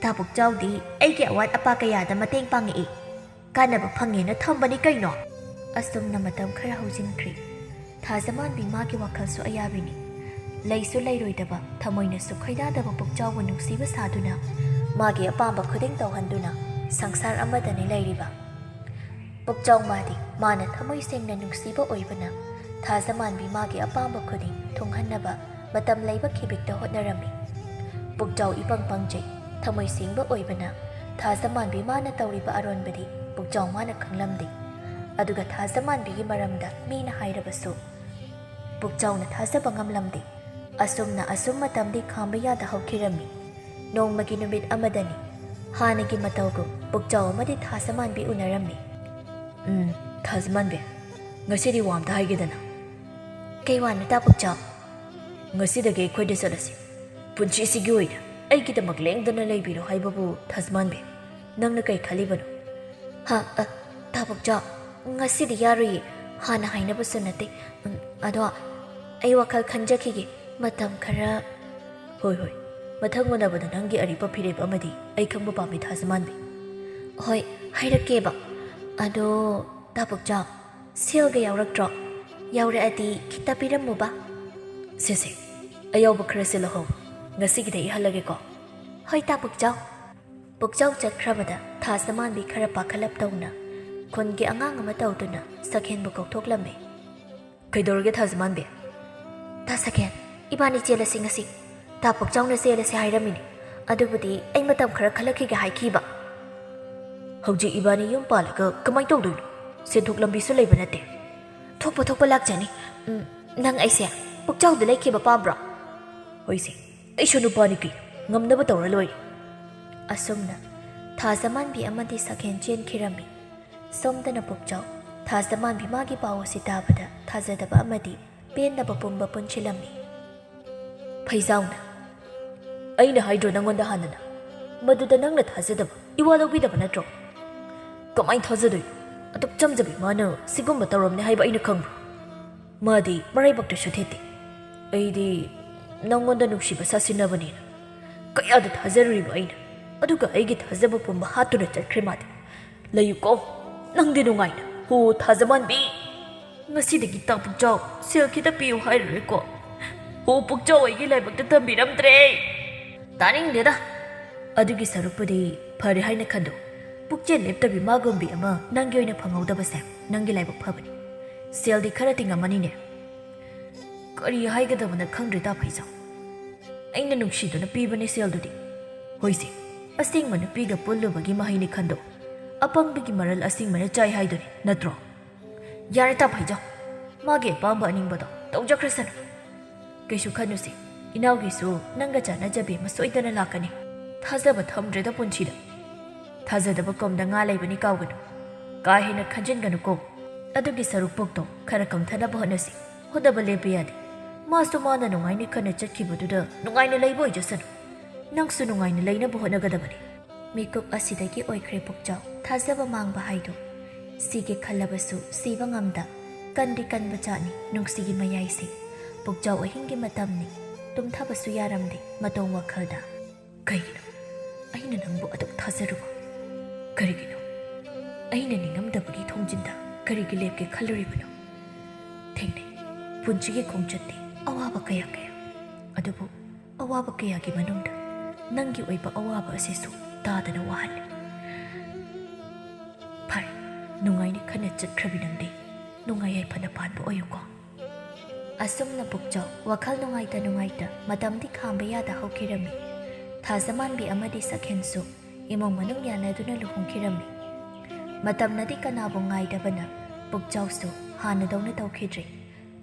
ꯊꯥ ꯄꯨꯛꯆꯥꯎꯗꯤ ꯑꯩꯒꯤ ꯑꯋꯥꯠ ꯑꯄꯥ ꯀꯌꯥꯗ ꯃꯇꯦꯡ ꯄꯥꯡꯉꯛꯏ꯫ ꯀꯥꯟꯅꯕ ꯐꯪꯉꯦꯅ ꯊꯝꯕꯅꯤ ꯀꯩꯅꯣ꯫ ꯑꯁꯨꯝꯅ ꯃꯇꯝ ꯈꯔ ꯍꯧꯖꯤꯟꯈ꯭ꯔꯤ꯫ ꯊꯥꯖꯃꯥꯟꯕꯤ ꯃꯥꯒꯤ ꯋꯥꯈꯜꯁꯨ ꯑꯌꯥꯕꯤꯅꯤ꯫ ꯂꯩꯁꯨ ꯂꯩꯔꯣꯏꯗꯕ, ꯊꯃꯣꯏꯅꯁꯨ ꯈꯣꯏꯗꯥꯗꯕ ꯄꯨꯛꯆꯥꯎꯕꯨ ꯅꯨꯡꯁꯤꯕ ꯁꯥꯗꯨꯅ ꯃꯥꯒꯤ ꯑꯄꯥꯝꯕ ꯈꯨꯗꯤꯡ ꯇꯧꯍꯟꯗꯨꯅ ꯁꯪꯁꯥꯔ ꯑꯃꯗꯅꯤ ꯂꯩꯔꯤꯕ꯫ ꯄꯨꯛꯆꯥꯎ ꯃꯥꯗꯤ ꯃꯥꯅ ꯊꯃꯣꯏ ꯁꯦꯡꯅ ꯅꯨꯡꯁꯤꯕ ꯑꯣꯏꯕꯅ ꯊꯥꯖꯃꯥꯟꯕꯤ ꯃꯥꯒꯤ ꯑꯄꯥꯝꯕ ꯈꯨꯗꯤꯡ ꯊꯨꯡꯍꯟꯅꯕ ꯃꯇꯝ ꯂꯩꯕ ꯈꯤꯕꯤꯛꯇ ꯍꯣꯠꯅꯔꯝꯃꯤ꯫ ꯄꯨꯛꯆꯥꯎ ꯏꯄꯪ ꯄꯪꯖꯩ, ꯊꯃꯣꯏ ꯁꯦꯡꯕ ꯑꯣꯏꯕꯅ ꯊꯥꯖꯃꯥꯟꯕꯤ ꯃꯥꯅ ꯇꯧꯔꯤꯕ ꯑꯔꯣꯟꯕꯗꯤ ꯄꯨꯛꯆꯥꯎ ꯃꯥꯅ ꯈꯪꯂꯝꯗꯦ꯫ ꯑꯗꯨꯒ ꯊꯥꯖꯃꯥꯟꯕꯤꯒꯤ ꯃꯔꯝꯗ ꯃꯤꯅ ꯍꯥꯏꯔꯕꯁꯨ ꯄꯨꯛꯆꯥꯎꯅ ꯊꯥꯖꯕ ꯉꯝꯂꯝꯗꯦ꯫ ꯑꯁꯨꯝꯅ ꯑꯁꯨꯝ ꯃꯇꯝꯗꯤ ꯈꯥꯝꯕ ꯌꯥꯗ ꯍꯧꯈꯤꯔꯝꯃꯤ꯫ ꯅꯣꯡꯃꯒꯤ ꯅꯨꯃꯤꯠ ꯑꯃꯗꯅꯤ꯫ ꯍꯥꯟꯅꯒꯤ ꯃꯇꯧꯒꯨꯝ ꯄꯨꯛꯆꯥꯎ ꯑꯃꯗꯤ ꯊꯥꯖꯃꯥꯟꯕꯤ ꯎꯅꯔꯝꯃꯤ꯫ "ꯎꯝ, ꯊꯥꯖꯃꯥꯟꯕꯤ, ꯉꯁꯤꯗꯤ ꯋꯥ ꯑꯝꯇ ꯍꯥꯏꯒꯦꯗꯅ?" "ꯀꯩ ꯋꯥꯅꯣ ꯇꯥ ꯄꯨꯛꯆꯥꯎ?" "ꯉꯁꯤꯗꯒꯤ ꯑꯩꯈꯣꯏꯗ ꯆꯠꯂꯁꯤ꯫ ꯄꯨꯟꯁꯤꯁꯤꯒꯤ ꯑꯣꯏꯅ ꯑꯩꯒꯤꯗꯃꯛ ꯂꯦꯡꯗꯅ ꯂꯩꯕꯤꯔꯣ ꯍꯥꯏꯕꯕꯨ ꯊꯥꯖꯃꯥꯟꯕꯤ, ꯅꯪꯅ ꯀꯩ ꯈꯜꯂꯤꯕꯅꯣ?" "ꯍꯥ, ꯑ, ꯇꯥ ꯄꯨꯛꯆꯥꯎ, ꯉꯁꯤꯗꯤ ꯌꯥꯔꯣꯏꯌꯦ꯫ ꯍꯥꯟꯅ ꯍꯥꯏꯅꯕꯁꯨ ꯅꯠꯇꯦ꯫ ꯎꯝ, ꯑꯗꯣ ꯑꯩ ꯋꯥꯈꯜ ꯈꯟꯖꯈꯤꯒꯦ꯫ ꯃꯇꯝ ꯈꯔ" "ꯍꯣꯏ, ꯍꯣꯏ꯫ ꯃꯊꯪ ꯎꯅꯕꯗ ꯅꯪꯒꯤ ꯑꯔꯤꯕ ꯐꯤꯔꯦꯞ ꯑꯃꯗꯤ ꯑꯩ ꯈꯪꯕ ꯄꯥꯝꯃꯤ ꯊꯥꯖꯃꯥꯟꯕꯤ꯫" "ꯍꯣꯏ, ꯍꯥꯏꯔꯛꯀꯦꯕ꯫ ꯑꯗꯣ ꯇꯥ ꯄꯨꯛꯆꯥꯎ, ꯁꯦꯜꯒ ꯌꯥꯎꯔꯛꯇ꯭ꯔꯣ? ꯌꯥꯎꯔꯛꯑꯗꯤ ꯈꯤꯇ ꯄꯤꯔꯝꯃꯨꯕ꯫" "ꯁꯦ, ꯁꯦ, ꯑꯌꯥꯎꯕ ꯈꯔ ꯁꯤꯜꯂꯍꯧ꯫ ꯉꯁꯤꯒꯤꯗꯤ ꯑꯩ ꯍꯜꯂꯒꯦꯀꯣ꯫" "ꯍꯣꯏ ꯇꯥ ꯄꯨꯛꯆꯥꯎ꯫" ꯄꯨꯛꯆꯥꯎ ꯆꯠꯈ꯭ꯔꯕꯗ ꯊꯥꯖꯃꯥꯟꯕꯤ ꯈꯔ ꯄꯥꯈꯠꯂꯞ ꯇꯧꯅ ꯈꯨꯟꯒꯤ ꯑꯉꯥꯡ ꯑꯃ ꯇꯧꯗꯨꯅ ꯁꯛꯍꯦꯟꯕꯨ ꯀꯧꯊꯣꯛꯂꯝꯃꯤ꯫ "ꯀꯩꯗꯧꯔꯒꯦ ꯊꯥꯖꯃꯥꯟꯕꯤ?" "ꯇꯥ ꯁꯛꯍꯦꯟ, ꯏꯕꯥꯅꯤ ꯆꯦꯜꯂꯁꯤ ꯉꯁꯤ꯫ ꯇꯥ ꯄꯨꯛꯆꯥꯎꯅ ꯆꯦꯜꯂꯁꯤ ꯍꯥꯏꯔꯝꯃꯤꯅꯤ꯫ ꯑꯗꯨꯕꯨꯗꯤ ꯑꯩ ꯃꯇꯝ ꯈꯔ ꯈꯜꯂꯛꯈꯤꯒꯦ ꯍꯥꯏꯈꯤꯕ꯫" "ꯍꯧꯖꯤꯛ ꯏꯕꯥꯅꯤ ꯌꯨꯝ ꯄꯥꯜꯂꯒ ꯀꯃꯥꯏꯅ ꯇꯧꯗꯣꯏꯅꯣ? ꯁꯦꯟꯊꯣꯛ ꯂꯝꯕꯤꯁꯨ ꯂꯩꯕ ꯅꯠꯇꯦ꯫" "ꯊꯣꯛꯄ ꯊꯣꯛꯄ ꯂꯥꯛꯆꯅꯤ꯫ ꯎꯝ, ꯅꯪ ꯑꯩꯁꯦ ꯄꯨꯛꯆꯥꯎꯗ ꯂꯩꯈꯤꯕ ꯄꯥꯝꯕ꯭ꯔꯣ?" "ꯍꯣꯏꯁꯦ, ꯑꯩꯁꯨ ꯅꯨꯄꯥꯅꯤ ꯀꯩ, ꯉꯝꯅꯕ ꯇꯧꯔ ꯂꯣꯏꯔꯦ꯫" ꯑꯁꯨꯝꯅ ꯊꯥꯖꯃꯥꯟꯕꯤ ꯑꯃꯗꯤ ꯁꯛꯍꯦꯟ ꯆꯦꯟꯈꯤꯔꯝꯃꯤ꯫ ꯁꯣꯝꯗꯅ ꯄꯨꯛꯆꯥꯎ ꯊꯥꯖꯃꯥꯟꯕꯤ ꯃꯥꯒꯤ ꯄꯥꯎ ꯑꯁꯤ ꯇꯥꯕꯗ ꯊꯥꯖꯗꯕ ꯑꯃꯗꯤ ꯄꯦꯟꯗꯕ ꯄꯨꯝꯕ ꯄꯨꯟꯁꯤꯜꯂꯝꯃꯤ꯫ ꯐꯩꯖꯥꯎꯅ, "ꯑꯩꯅ ꯍꯥꯏꯗ꯭ꯔꯣ ꯅꯪꯉꯣꯟꯗ ꯍꯥꯟꯅꯅ? ꯃꯗꯨꯗ ꯅꯪꯅ ꯊꯥꯖꯗꯕ, ꯏꯋꯥ ꯂꯧꯕꯤꯗꯕ ꯅꯠꯇ꯭ꯔꯣ?" "ꯀꯃꯥꯏꯅ ꯊꯥꯖꯗꯣꯏꯅꯣ? ꯑꯗꯨꯛ ꯆꯝꯖꯕꯤ ꯃꯥꯅ ꯁꯤꯒꯨꯝꯕ ꯇꯧꯔꯝꯅꯤ ꯍꯥꯏꯕ ꯑꯩꯅ ꯈꯪꯕ꯭ꯔꯣ? ꯃꯥꯗꯤ ꯃꯔꯥꯏꯕꯛꯇꯁꯨ ꯊꯦꯠꯇꯦ꯫" ꯑꯩꯗꯤ ꯅꯪꯉꯣꯟꯗ ꯅꯨꯡꯁꯤꯕ ꯁꯥꯁꯤꯟꯅꯕꯅꯤꯅ ꯀꯌꯥꯗ ꯊꯥꯖꯔꯨꯔꯤꯕ ꯑꯩꯅ? ꯑꯗꯨꯒ ꯑꯩꯒꯤ ꯊꯥꯖꯕ ꯄꯨꯝꯕ ꯍꯥꯠꯇꯨꯅ ꯆꯠꯈ꯭ꯔꯦ ꯃꯥꯗꯤ꯫ ꯂꯩꯌꯨꯀꯣ, ꯅꯪꯗꯤ ꯅꯨꯡꯉꯥꯏꯅ꯫ ꯍꯣ, ꯊꯥꯖꯃꯥꯟꯕꯤ꯫ ꯉꯁꯤꯗꯒꯤ ꯇꯥ ꯄꯨꯛꯆꯥꯎ, ꯁꯦꯜ ꯈꯤꯇ ꯄꯤꯌꯨ ꯍꯥꯏꯔꯔꯣꯏꯀꯣ꯫ ꯍꯣ, ꯄꯨꯛꯆꯥꯎ ꯑꯩꯒꯤ ꯂꯥꯏꯕꯛꯇ ꯇꯝꯕꯤꯔꯝꯗ꯭ꯔꯦ꯫ ꯇꯥꯅꯤꯡꯗꯦꯗ꯫ ꯑꯗꯨꯒꯤ ꯁꯔꯨꯛꯄꯨꯗꯤ ꯐꯔꯦ ꯍꯥꯏꯅ ꯈꯟꯗꯣꯛ꯫ ꯄꯨꯛꯆꯦꯜ ꯂꯦꯞꯇꯕꯤ ꯃꯥꯒꯨꯝꯕꯤ ꯑꯃ ꯅꯪꯒꯤ ꯑꯣꯏꯅ ꯐꯪꯍꯧꯗꯕꯁꯦ ꯅꯪꯒꯤ ꯂꯥꯏꯕꯛ ꯐꯕꯅꯤ꯫ ꯁꯦꯜꯗꯤ ꯈꯔ ꯇꯤꯡꯉꯝꯃꯅꯤꯅꯦ꯫ ꯀꯔꯤ ꯍꯥꯏꯒꯗꯕꯅꯣ ꯈꯪꯗ꯭ꯔꯦ ꯇꯥ ꯐꯩꯖꯥꯎ꯫ ꯑꯩꯅ ꯅꯨꯡꯁꯤꯗꯨꯅ ꯄꯤꯕꯅꯦ ꯁꯦꯜꯗꯨꯗꯤ꯫ ꯍꯣꯏꯁꯦ, ꯑꯁꯦꯡꯕ ꯅꯨꯄꯤꯒ ꯄꯨꯜꯂꯨꯕꯒꯤ ꯃꯍꯩꯅꯤ ꯈꯟꯗꯣꯛ꯫ ꯑꯄꯪꯕꯒꯤ ꯃꯔꯜ ꯑꯁꯦꯡꯕꯅ ꯆꯥꯏ ꯍꯥꯏꯗꯨꯅꯤ ꯅꯠꯇ꯭ꯔꯣ? ꯌꯥꯔꯦ ꯇꯥ ꯐꯩꯖꯥꯎ, ꯃꯥꯒꯤ ꯑꯄꯥꯝꯕ ꯑꯅꯤꯡꯕꯗꯣ ꯇꯧꯖꯈ꯭ꯔꯁꯅꯨ꯫ ꯀꯩꯁꯨ ꯈꯟꯅꯨꯁꯦ, ꯏꯅꯥꯎꯒꯤꯁꯨ ꯅꯪꯒ ꯆꯥꯟꯅꯖꯕꯤ ꯑꯃ ꯁꯣꯏꯗꯅ ꯂꯥꯛꯀꯅꯤ꯫ ꯊꯥꯖꯕ ꯊꯝꯗ꯭ꯔꯦꯗ ꯄꯨꯟꯁꯤꯗ꯫ ꯊꯥꯖꯗꯕ ꯀꯣꯝꯗ ꯉꯥ ꯂꯩꯕꯅꯤ ꯀꯥꯎꯒꯅꯨ꯫ ꯀꯥ ꯍꯦꯟꯅ ꯈꯟꯖꯤꯟꯒꯅꯨꯀꯣ꯫ ꯑꯗꯨꯒꯤ ꯁꯔꯨꯛ ꯄꯣꯛꯇꯣ ꯈꯔ ꯀꯝꯊꯅꯕ ꯍꯣꯠꯅꯁꯤ꯫ ꯍꯣꯠꯅꯕ ꯂꯦꯞꯄ ꯌꯥꯗꯦ꯫ ꯃꯥꯁꯨ ꯃꯥꯅ ꯅꯨꯡꯉꯥꯏꯅ ꯈꯟꯅ ꯆꯠꯈꯤꯕꯗꯨꯗ ꯅꯨꯡꯉꯥꯏꯅ ꯂꯩꯕ ꯑꯣꯏꯖꯁꯅꯨ꯫ ꯅꯪꯁꯨ ꯅꯨꯡꯉꯥꯏꯅ ꯂꯩꯅꯕ ꯍꯣꯠꯅꯒꯗꯕꯅꯤ꯫ ꯃꯤꯀꯨꯞ ꯑꯁꯤꯗꯒꯤ ꯑꯣꯏꯈ꯭ꯔꯦ ꯄꯨꯛꯆꯥꯎ ꯊꯥꯖꯕ ꯃꯥꯡꯕ ꯍꯥꯏꯗꯣ꯫ ꯁꯤꯒꯦ ꯈꯜꯂꯕꯁꯨ ꯁꯤꯕ ꯉꯝꯗ ꯀꯟꯗꯤ ꯀꯟꯕ ꯖꯥꯠꯅꯤ ꯅꯨꯡꯁꯤꯒꯤ ꯃꯌꯥꯏꯁꯦ꯫ ꯄꯨꯛꯆꯥꯎ ꯑꯍꯤꯡꯒꯤ ꯃꯇꯝꯅꯤ꯫ ꯇꯨꯝꯊꯕꯁꯨ ꯌꯥꯔꯝꯗꯦ ꯃꯇꯣꯝ ꯋꯥꯈꯜꯗ꯫ ꯀꯩꯒꯤꯅꯣ? ꯑꯩꯅ ꯅꯪꯕꯨ ꯑꯗꯨꯛ ꯊꯥꯖꯔꯨꯕ ꯀꯔꯤꯒꯤꯅꯣ? ꯑꯩꯅ ꯅꯤꯡꯉꯝꯗꯕꯒꯤ ꯊꯣꯡꯖꯤꯟꯗ ꯀꯔꯤꯒꯤ ꯂꯦꯞꯀꯦ ꯈꯜꯂꯨꯔꯤꯕꯅꯣ? ꯊꯦꯡꯅꯩ꯫ ꯄꯨꯟꯁꯤꯒꯤ ꯈꯣꯡꯆꯠꯇꯤ ꯑꯋꯥꯕ ꯀꯌꯥ ꯀꯌꯥ꯫ ꯑꯗꯨꯕꯨ ꯑꯋꯥꯕ ꯀꯌꯥꯒꯤ ꯃꯅꯨꯡꯗ ꯅꯪꯒꯤ ꯑꯣꯏꯕ ꯑꯋꯥꯕ ꯑꯁꯤꯁꯨ ꯇꯥꯗꯅ ꯋꯥꯍꯜꯂꯤ꯫ ꯐꯔꯦ, ꯅꯨꯡꯉꯥꯏꯅ ꯈꯟꯅ ꯆꯠꯈ꯭ꯔꯕꯤ ꯅꯪꯗꯤ ꯅꯨꯡꯉꯥꯏ ꯌꯥꯏꯐꯅ ꯄꯥꯟꯕ ꯑꯣꯏꯌꯨꯀꯣ꯫ ꯑꯁꯨꯝꯅ ꯄꯨꯛꯆꯥꯎ ꯋꯥꯈꯜ ꯅꯨꯡꯉꯥꯏꯇ ꯅꯨꯡꯉꯥꯏꯇ ꯃꯇꯝꯗꯤ ꯈꯥꯝꯕ ꯌꯥꯗ ꯍꯧꯈꯤꯔꯝꯃꯤ꯫ ꯊꯥꯖꯃꯥꯟꯕꯤ ꯑꯃꯗꯤ ꯁꯛꯍꯦꯟꯁꯨ ꯏꯃꯨꯡ ꯃꯅꯨꯡ ꯌꯥꯅꯗꯨꯅ ꯂꯨꯍꯣꯡꯈꯤꯔꯝꯃꯤ꯫ ꯃꯇꯝꯅꯗꯤ ꯀꯅꯥꯕꯨ ꯉꯥꯏꯗꯕꯅ ꯄꯨꯛꯆꯥꯎꯁꯨ ꯍꯥꯟꯅꯗꯧꯅ ꯇꯧꯈꯤꯗ꯭ꯔꯦ꯫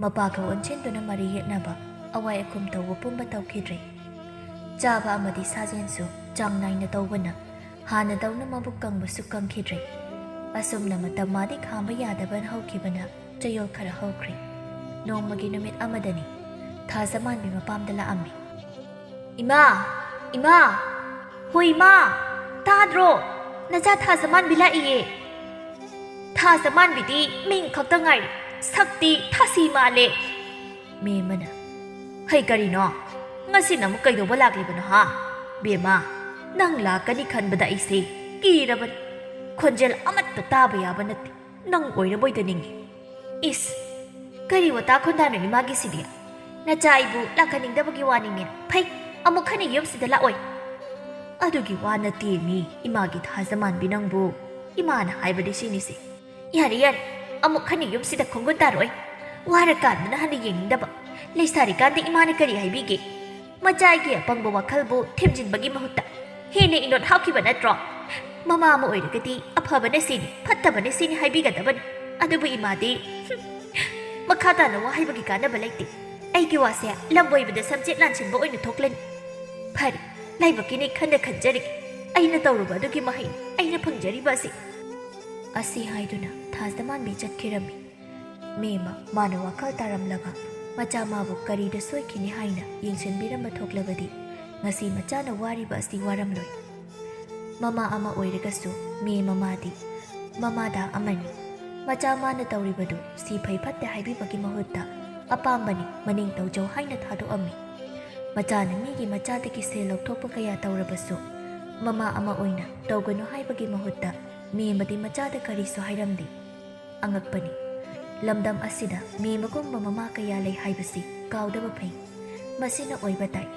ꯃꯄꯥꯒ ꯑꯣꯟꯁꯤꯟꯗꯨꯅ ꯃꯔꯩ ꯌꯦꯠꯅꯕ, ꯑꯋꯥꯏ ꯑꯈꯨꯝ ꯇꯧꯕ ꯄꯨꯝꯕ ꯇꯧꯈꯤꯗ꯭ꯔꯦ꯫ ꯆꯥꯕ ꯑꯃꯗꯤ ꯁꯥꯖꯦꯟꯁꯨ ꯆꯥꯡ ꯅꯥꯏꯅ ꯇꯧꯕꯅ ꯍꯥꯟꯅꯗꯧꯅ ꯃꯕꯨꯛ ꯀꯪꯕꯁꯨ ꯀꯪꯈꯤꯗ꯭ꯔꯦ꯫ ꯑꯁꯨꯝꯅ ꯃꯇꯝ ꯃꯥꯗꯤ ꯈꯥꯝꯕ ꯌꯥꯗꯕꯅ ꯍꯧꯈꯤꯕꯅ ꯆꯌꯣꯜ ꯈꯔ ꯍꯧꯈ꯭ꯔꯦ꯫ ꯅꯣꯡꯃꯒꯤ ꯅꯨꯃꯤꯠ ꯑꯃꯗꯅꯤ ꯊꯥꯖꯃꯥꯟꯕꯤ ꯃꯄꯥꯝꯗ ꯂꯥꯛꯑꯝꯃꯤ꯫ "ꯏꯃꯥ! ꯏꯃꯥ! ꯍꯣ ꯏꯃꯥ! ꯇꯥꯗ꯭ꯔꯣ? ꯅꯆꯥ ꯊꯥꯖꯃꯥꯟꯕꯤ ꯂꯥꯛꯏꯌꯦ꯫ ꯊꯥꯖꯃꯥꯟꯕꯤꯗꯤ ꯃꯤꯡ ꯈꯛꯇ ꯉꯥꯏꯔꯦ꯫ ꯁꯛꯇꯤ ꯊꯥꯁꯤ ꯃꯥꯜꯂꯦ꯫" ꯃꯦꯝꯃꯅ ꯍꯩ, ꯀꯔꯤꯅꯣ? ꯉꯁꯤꯅ ꯑꯃꯨꯛ ꯀꯩꯗꯧꯕ ꯂꯥꯛꯂꯤꯕꯅꯣ, ꯍꯥ? ꯕꯦꯝꯃ, ꯅꯪ ꯂꯥꯛꯀꯅꯤ ꯈꯟꯕꯗ ꯑꯩꯁꯦ ꯀꯤꯔꯕꯅꯤ꯫ ꯈꯣꯟꯖꯦꯜ ꯑꯃꯠꯇ ꯇꯥꯕ ꯌꯥꯕ ꯅꯠꯇꯦ꯫ ꯅꯪ ꯑꯣꯏꯔꯕꯣꯏꯗ ꯅꯤꯡꯉꯤ꯫ ꯏꯁ, ꯀꯔꯤ ꯋꯥꯇꯥ ꯈꯣꯟꯗꯥꯅꯣ ꯏꯃꯥꯒꯤꯁꯤꯗꯤ? ꯅꯆꯥ ꯑꯩꯕꯨ ꯂꯥꯛꯍꯟꯅꯤꯡꯗꯕꯒꯤ ꯋꯥꯅꯤꯅꯦ꯫ ꯐꯩ, ꯑꯃꯨꯛ ꯍꯟꯅ ꯌꯨꯝꯁꯤꯗ ꯂꯥꯛꯑꯣꯏ꯫ ꯑꯗꯨꯒꯤ ꯋꯥ ꯅꯠꯇꯦ ꯃꯤ, ꯏꯃꯥꯒꯤ ꯊꯥꯖꯃꯥꯟꯕꯤ ꯅꯪꯕꯨ꯫ ꯏꯃꯥꯅ ꯍꯥꯏꯕꯗꯤ ꯁꯤꯅꯤꯁꯦ꯫ ꯌꯥꯔꯦ, ꯌꯥꯔꯦ, ꯑꯃꯨꯛ ꯍꯟꯅ ꯌꯨꯝꯁꯤꯗ ꯈꯣꯡꯒꯨꯟ ꯇꯥꯔꯣꯏ꯫ ꯋꯥꯔꯀꯥꯟꯗꯅ ꯍꯟꯅ ꯌꯦꯡꯅꯤꯡꯗꯕ꯫ ꯂꯩꯁꯥꯔꯤꯀꯥꯟꯗ ꯏꯃꯥꯅ ꯀꯔꯤ ꯍꯥꯏꯕꯤꯒꯦ? ꯃꯆꯥꯒꯤ ꯑꯄꯪꯕ ꯋꯥꯈꯜꯕꯨ ꯊꯦꯝꯖꯤꯟꯕꯒꯤ ꯃꯍꯨꯠꯇ ꯍꯦꯟꯅ ꯏꯅꯣꯠ ꯍꯥꯞꯈꯤꯕ ꯅꯠꯇ꯭ꯔꯣ? ꯃꯃꯥ ꯑꯃ ꯑꯣꯏꯔꯒꯗꯤ ꯑꯐꯕꯅ ꯁꯤꯅꯤ, ꯐꯠꯇꯕꯅ ꯁꯤꯅꯤ ꯍꯥꯏꯕꯤꯒꯗꯕꯅꯤ꯫ ꯑꯗꯨꯕꯨ ꯏꯃꯥꯗꯤ, ꯍꯨꯝ, ꯃꯈꯥ ꯇꯥꯅ ꯋꯥ ꯍꯥꯏꯕꯒꯤ ꯀꯥꯟꯅꯕ ꯂꯩꯇꯦ꯫ ꯑꯩꯒꯤ ꯋꯥꯁꯦ ꯂꯝꯕꯣꯏꯕꯗ ꯁꯝꯆꯦꯠ ꯂꯥꯟꯁꯤꯟꯕ ꯑꯣꯏꯅ ꯊꯣꯛꯂꯅꯤ꯫ ꯐꯔꯦ, ꯂꯥꯏꯕꯛꯀꯤꯅꯤ ꯈꯟꯅ ꯈꯟꯖꯔꯒꯦ꯫ ꯑꯩꯅ ꯇꯧꯔꯨꯕ ꯑꯗꯨꯒꯤ ꯃꯍꯩꯅꯤ ꯑꯩꯅ ꯐꯪꯖꯔꯤꯕ ꯑꯁꯤ꯫ ꯑꯁꯤ ꯍꯥꯏꯗꯨꯅ ꯊꯥꯖꯃꯥꯟꯕꯤ ꯆꯠꯈꯤꯔꯝꯃꯤ꯫ ꯃꯦꯝꯃ ꯃꯥꯅ ꯋꯥꯈꯜ ꯇꯥꯔꯝꯂꯒ ꯃꯆꯥ ꯃꯥꯕꯨ ꯀꯔꯤꯗ ꯁꯣꯏꯈꯤꯅꯤ ꯍꯥꯏꯅ ꯌꯦꯡꯁꯤꯟꯕꯤꯔꯝꯕ ꯊꯣꯛꯂꯕꯗꯤ ꯉꯁꯤ ꯃꯆꯥꯅ ꯋꯥꯔꯤꯕ ꯑꯁꯤ ꯋꯥꯔꯝꯂꯣꯏ꯫ ꯃꯃꯥ ꯑꯃ ꯑꯣꯏꯔꯒꯁꯨ ꯃꯦꯝꯃ ꯃꯥꯗꯤ ꯃꯃꯥꯗ ꯑꯃꯅꯤ꯫ ꯃꯆꯥ ꯃꯥꯅ ꯇꯧꯔꯤꯕꯗꯨ ꯁꯤ ꯐꯩ ꯐꯠꯇꯦ ꯍꯥꯏꯕꯤꯕꯒꯤ ꯃꯍꯨꯠꯇ ꯑꯄꯥꯝꯕꯅꯤ, ꯃꯅꯤꯡ ꯇꯧꯖꯧ ꯍꯥꯏꯅ ꯊꯥꯗꯣꯛꯑꯝꯃꯤ꯫ ꯃꯆꯥꯅ ꯃꯤꯒꯤ ꯃꯆꯥꯗꯒꯤ ꯁꯦꯜ ꯂꯧꯊꯣꯛꯄ ꯀꯌꯥ ꯇꯧꯔꯕꯁꯨ ꯃꯃꯥ ꯑꯃ ꯑꯣꯏꯅ ꯇꯧꯒꯅꯨ ꯍꯥꯏꯕꯒꯤ ꯃꯍꯨꯠꯇ ꯃꯦꯝꯃꯗꯤ ꯃꯆꯥꯗ ꯀꯔꯤꯁꯨ ꯍꯥꯏꯔꯝꯗꯦ꯫ ꯑꯉꯛꯄꯅꯤ꯫ ꯂꯝꯗꯝ ꯑꯁꯤꯗ ꯃꯦꯝꯃꯒꯨꯝꯕ ꯃꯃꯥ ꯀꯌꯥ ꯂꯩ ꯍꯥꯏꯕꯁꯤ ꯀꯥꯎꯗꯕ ꯐꯩ꯫ ꯃꯁꯤꯅ ꯑꯣꯏꯕ ꯇꯥꯏ꯫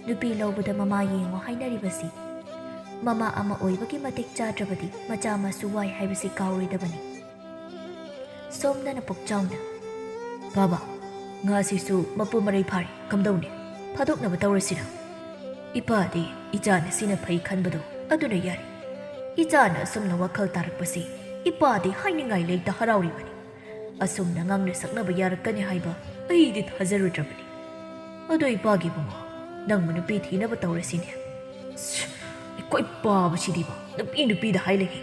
ꯅꯨꯄꯤ ꯂꯧꯕꯗ ꯃꯃꯥ ꯌꯦꯡꯉꯨ ꯍꯥꯏꯅꯔꯤꯕꯁꯤ꯫ ꯃꯃꯥ ꯑꯃ ꯑꯣꯏꯕꯒꯤ ꯃꯇꯤꯛ ꯆꯥꯗ꯭ꯔꯕꯗꯤ ꯃꯆꯥ ꯃꯁꯨ ꯋꯥꯏ ꯍꯥꯏꯕꯁꯤ ꯀꯥꯎꯔꯣꯏꯗꯕꯅꯤ꯫ ꯁꯣꯝꯗꯅ ꯄꯨꯛꯆꯥꯎꯅ, "ꯕꯥꯕꯥ, ꯉꯥꯁꯤꯁꯨ ꯃꯄꯨ ꯃꯔꯩ ꯐꯥꯔꯦ, ꯀꯝꯗꯧꯅꯤ? ꯐꯥꯗꯣꯛꯅꯕ ꯇꯧꯔꯁꯤꯔ?" ꯏꯄꯥꯗꯤ ꯏꯆꯥꯅ ꯁꯤꯅ ꯐꯩ ꯈꯟꯕꯗꯣ ꯑꯗꯨꯅ ꯌꯥꯔꯦ꯫ ꯏꯆꯥꯅ ꯑꯁꯨꯝꯅ ꯋꯥꯈꯜ ꯇꯥꯔꯛꯄꯁꯤ ꯏꯄꯥꯗꯤ ꯍꯥꯏꯅꯤꯡꯉꯥꯏ ꯂꯩꯇ ꯍꯔꯥꯎꯔꯤꯕꯅꯤ꯫ ꯑꯁꯨꯝꯅ ꯉꯥꯡꯅ ꯁꯛꯅꯕ ꯌꯥꯔꯛꯀꯅꯤ ꯍꯥꯏꯕ ꯑꯩꯗꯤ ꯊꯥꯖꯔꯨꯗ꯭ꯔꯕꯅꯤ꯫ ꯑꯗꯣ ꯏꯄꯥꯒꯤ ꯏꯕꯨꯡꯉꯣ, ꯅꯪꯕꯨ ꯅꯨꯄꯤ ꯊꯤꯅꯕ ꯇꯧꯔꯁꯤꯅꯦ꯫ ꯁ, ꯑꯩꯈꯣꯏ ꯄꯥꯕꯁꯤꯗꯤꯕ ꯅꯨꯄꯤ ꯅꯨꯄꯤꯗ ꯍꯥꯏ ꯂꯩꯍꯦ꯫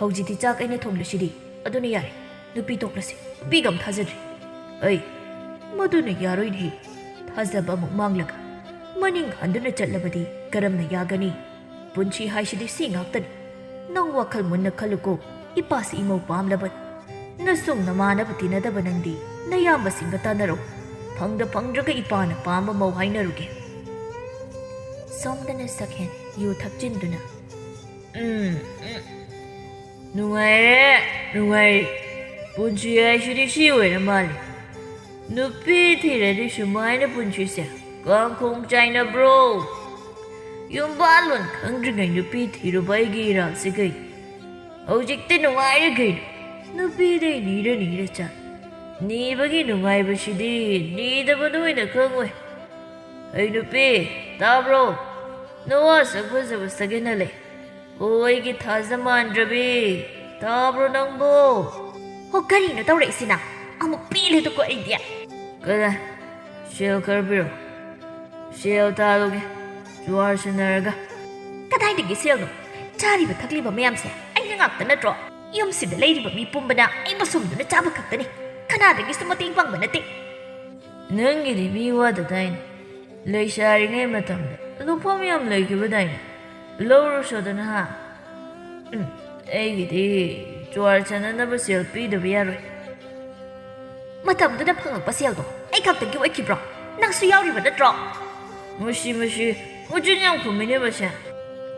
ꯍꯧꯖꯤꯛꯇꯤ ꯆꯥꯛ ꯑꯩꯅ ꯊꯣꯡꯂꯁꯤꯗꯤ, ꯑꯗꯨꯅ ꯌꯥꯔꯦ꯫ ꯅꯨꯄꯤ ꯇꯣꯛꯂꯁꯤ, ꯅꯨꯄꯤꯒ ꯑꯃ ꯊꯥꯖꯗ꯭ꯔꯤ꯫ ꯑꯩ, ꯃꯗꯨꯅ ꯌꯥꯔꯣꯏꯅꯦꯍꯦ꯫ ꯊꯥꯖꯕ ꯑꯃꯨꯛ ꯃꯥꯡꯂꯒ ꯃꯅꯤꯡ ꯍꯟꯗꯨꯅ ꯆꯠꯂꯕꯗꯤ ꯀꯔꯝꯅ ꯌꯥꯒꯅꯤ? ꯄꯨꯟꯁꯤ ꯍꯥꯏꯁꯤꯗꯤ ꯁꯤ ꯉꯥꯛꯇꯅꯤ꯫ ꯅꯪ ꯋꯥꯈꯜ ꯃꯨꯟꯅ ꯈꯜꯂꯨꯀꯣ, ꯏꯄꯥꯁꯤ ꯏꯃꯧ ꯄꯥꯝꯂꯕꯅꯤ꯫ ꯅꯁꯨꯡ ꯅꯃꯥꯟꯅꯕ ꯇꯤꯟꯅꯗꯕ ꯅꯪꯗꯤ ꯅꯌꯥꯝꯕꯁꯤꯡꯒ ꯇꯥꯟꯅꯔꯣ꯫ ꯐꯪꯗ ꯐꯪꯗ꯭ꯔꯒ ꯏꯄꯥꯅ ꯄꯥꯝꯕ ꯃꯧ ꯍꯥꯏꯅꯔꯨꯒꯦ꯫ ꯁꯣꯝꯗꯅ ꯁꯛꯍꯦꯟ ꯌꯨ ꯊꯛꯆꯤꯟꯗꯨꯅ, "ꯎꯝ, ꯎꯝ, ꯅꯨꯡꯉꯥꯏꯔꯦ, ꯅꯨꯡꯉꯥꯏꯔꯦ꯫ ꯄꯨꯟꯁꯤ ꯍꯥꯏꯁꯤꯗꯤ ꯁꯤ ꯑꯣꯏꯔ ꯃꯥꯜꯂꯦ꯫ ꯅꯨꯄꯤ ꯊꯤꯔꯗꯤ ꯁꯨꯃꯥꯏꯅ ꯄꯨꯟꯁꯤꯁꯦ ꯀꯥꯡꯈꯣꯡ ꯆꯥꯏꯅꯕ꯭ꯔꯣ? ꯌꯨꯝꯕꯥꯜꯂꯣꯟ ꯈꯪꯗ꯭ꯔꯤꯉꯩ ꯅꯨꯄꯤ ꯊꯤꯔꯨꯕ ꯑꯩꯒꯤ ꯏꯔꯥꯜꯁꯦ ꯀꯩꯅꯣ? ꯍꯧꯖꯤꯛꯇꯤ ꯅꯨꯡꯉꯥꯏꯔꯦ ꯀꯩꯅꯣ꯫ ꯅꯨꯄꯤꯗꯩ ꯅꯤꯔ ꯅꯤꯔ ꯆꯥ꯫ ꯅꯤꯕꯒꯤ ꯅꯨꯡꯉꯥꯏꯕꯁꯤꯗꯤ ꯅꯤꯗꯕ ꯅꯣꯏꯅ ꯈꯪꯉꯣꯏ꯫ ꯑꯩ ꯅꯨꯄꯤ, ꯇꯥꯕ꯭ꯔꯣ? ꯅꯋꯥ ꯁꯛ ꯐꯖꯕ ꯁꯛꯍꯦꯟꯅ ꯂꯩ꯫ ꯑꯣ, ꯑꯩꯒꯤ ꯊꯥꯖ ꯃꯥꯟꯗ꯭ꯔꯕꯤ, ꯇꯥꯕ꯭ꯔꯣ ꯅꯪꯕꯣ?" ꯍꯣ, ꯀꯔꯤꯅꯣ ꯇꯧꯔꯛꯏꯁꯤꯅ? ꯑꯃꯨꯛ ꯄꯦꯜꯂꯦꯗꯀꯣ ꯑꯩꯗꯤ꯫ ꯀꯗꯥꯏ? ꯁꯦꯜ ꯈꯔ ꯄꯤꯔꯣ꯫ ꯁꯦꯜ ꯇꯥꯜꯂꯨꯒꯦ, ꯖꯨꯋꯥꯔ ꯁꯥꯟꯅꯔꯒ꯫ ꯀꯗꯥꯏꯗꯒꯤ ꯁꯦꯜꯅꯣ? ꯆꯥꯔꯤꯕ ꯊꯛꯂꯤꯕ ꯃꯌꯥꯝꯁꯦ ꯑꯩꯅ ꯉꯥꯛꯇ ꯅꯠꯇ꯭ꯔꯣ? ꯌꯨꯝꯁꯤꯗ ꯂꯩꯔꯤꯕ ꯃꯤ ꯄꯨꯝꯕꯅ ꯑꯩꯕꯨ ꯁꯨꯝꯗꯨꯅ ꯆꯥꯕ ꯈꯛꯇꯅꯤ꯫ ꯀꯅꯥꯗꯒꯤꯁꯨ ꯃꯇꯦꯡ ꯄꯥꯡꯕ ꯅꯠꯇꯦ꯫ ꯅꯪꯒꯤꯗꯤ ꯃꯤ ꯋꯥꯗꯗꯥꯏꯅꯦ? ꯂꯩꯁꯥꯔꯤꯉꯩ ꯃꯇꯝꯗ ꯂꯨꯐꯝ ꯌꯥꯝ ꯂꯩꯈꯤꯕꯗꯥꯏꯅꯦ? ꯂꯧꯔꯨꯁꯣꯗꯅ, ꯍꯥ? ꯎꯝ, ꯑꯩꯒꯤꯗꯤ ꯖꯨꯋꯥꯔ ꯁꯥꯟꯅꯅꯕ ꯁꯦꯜ ꯄꯤꯗꯕ ꯌꯥꯔꯣꯏ꯫ ꯃꯇꯝꯗꯨꯗ ꯐꯪꯉꯛꯄ ꯁꯦꯜꯗꯣ ꯑꯩ ꯈꯛꯇꯒꯤ ꯑꯣꯏꯈꯤꯕ꯭ꯔꯣ? ꯅꯪꯁꯨ ꯌꯥꯎꯔꯤꯕ ꯅꯠꯇ꯭ꯔꯣ? ꯃꯁꯤ, ꯃꯁꯤ, ꯃꯆꯤꯟ ꯌꯥꯝ ꯈꯨꯝꯃꯤꯅꯦ ꯃꯁꯦ꯫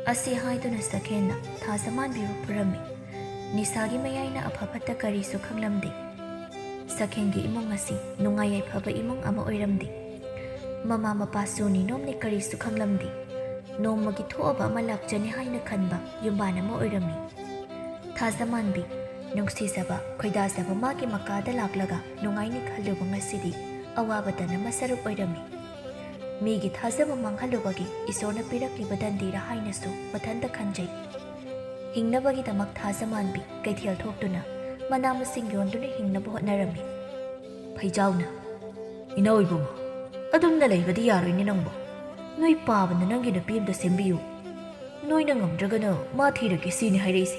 ꯑꯁꯤ ꯍꯥꯏꯗꯨꯅ ꯁꯛꯍꯦꯟꯅ ꯊꯥꯖꯃꯥꯟꯕꯤꯕꯨ ꯐꯨꯔꯝꯃꯤ꯫ ꯅꯤꯁꯥꯒꯤ ꯃꯌꯥꯏꯅ ꯑꯐ ꯐꯠꯇ ꯀꯔꯤꯁꯨ ꯈꯪꯂꯝꯗꯦ꯫ ꯁꯛꯍꯦꯟꯒꯤ ꯏꯃꯨꯡ ꯑꯁꯤ ꯅꯨꯡꯉꯥꯏ ꯌꯥꯏꯐꯕ ꯏꯃꯨꯡ ꯑꯃ ꯑꯣꯏꯔꯝꯗꯦ꯫ ꯃꯃꯥ ꯃꯄꯥꯁꯨ ꯅꯤꯅꯣꯝꯅꯤ ꯀꯔꯤꯁꯨ ꯈꯪꯂꯝꯗꯦ꯫ ꯅꯣꯡꯃꯒꯤ ꯊꯣꯛꯑꯕ ꯑꯃ ꯂꯥꯛꯆꯅꯤ ꯍꯥꯏꯅ ꯈꯟꯕ ꯌꯨꯝꯕꯥꯟ ꯑꯃ ꯑꯣꯏꯔꯝꯃꯤ꯫ ꯊꯥꯖꯃꯥꯟꯕꯤ ꯅꯨꯡꯁꯤꯖꯕ, ꯈꯣꯏꯗꯥꯖꯕ ꯃꯥꯒꯤ ꯃꯀꯥꯗ ꯂꯥꯛꯂꯒ ꯅꯨꯡꯉꯥꯏꯅꯤ ꯈꯜꯂꯨꯕ ꯉꯁꯤꯗꯤ ꯑꯋꯥꯕꯇꯅ ꯃꯁꯔꯨꯛ ꯑꯣꯏꯔꯝꯃꯤ꯫ ꯃꯤꯒꯤ ꯊꯥꯖꯕ ꯃꯥꯡꯍꯜꯂꯨꯕꯒꯤ ꯏꯁꯣꯔꯅ ꯄꯤꯔꯛꯂꯤꯕ ꯗꯟꯗꯤꯔ ꯍꯥꯏꯅꯁꯨ ꯃꯊꯟꯇ ꯈꯟꯖꯩ꯫ ꯍꯤꯡꯅꯕꯒꯤꯗꯃꯛ ꯊꯥꯖꯃꯥꯟꯕꯤ ꯀꯩꯊꯦꯜ ꯊꯣꯛꯇꯨꯅ ꯃꯅꯥ ꯃꯁꯤꯡ ꯌꯣꯟꯗꯨꯅ ꯍꯤꯡꯅꯕ ꯍꯣꯠꯅꯔꯝꯃꯤ꯫ ꯐꯩꯖꯥꯎꯅ, "ꯏꯅꯥꯎ ꯏꯕꯨꯡꯉꯣ, ꯑꯗꯨꯝꯅ ꯂꯩꯕꯗꯤ ꯌꯥꯔꯣꯏꯅꯦ ꯅꯪꯕꯨ꯫ ꯅꯣꯏ ꯄꯥꯕꯅ ꯅꯪꯒꯤ ꯅꯨꯄꯤ ꯑꯝꯇ ꯁꯦꯝꯕꯤꯌꯨ꯫ ꯅꯣꯏꯅ ꯉꯝꯗ꯭ꯔꯒꯅ ꯃꯥ ꯊꯤꯔꯒꯦ ꯁꯤꯅꯤ ꯍꯥꯏꯔꯛꯏꯁꯦ꯫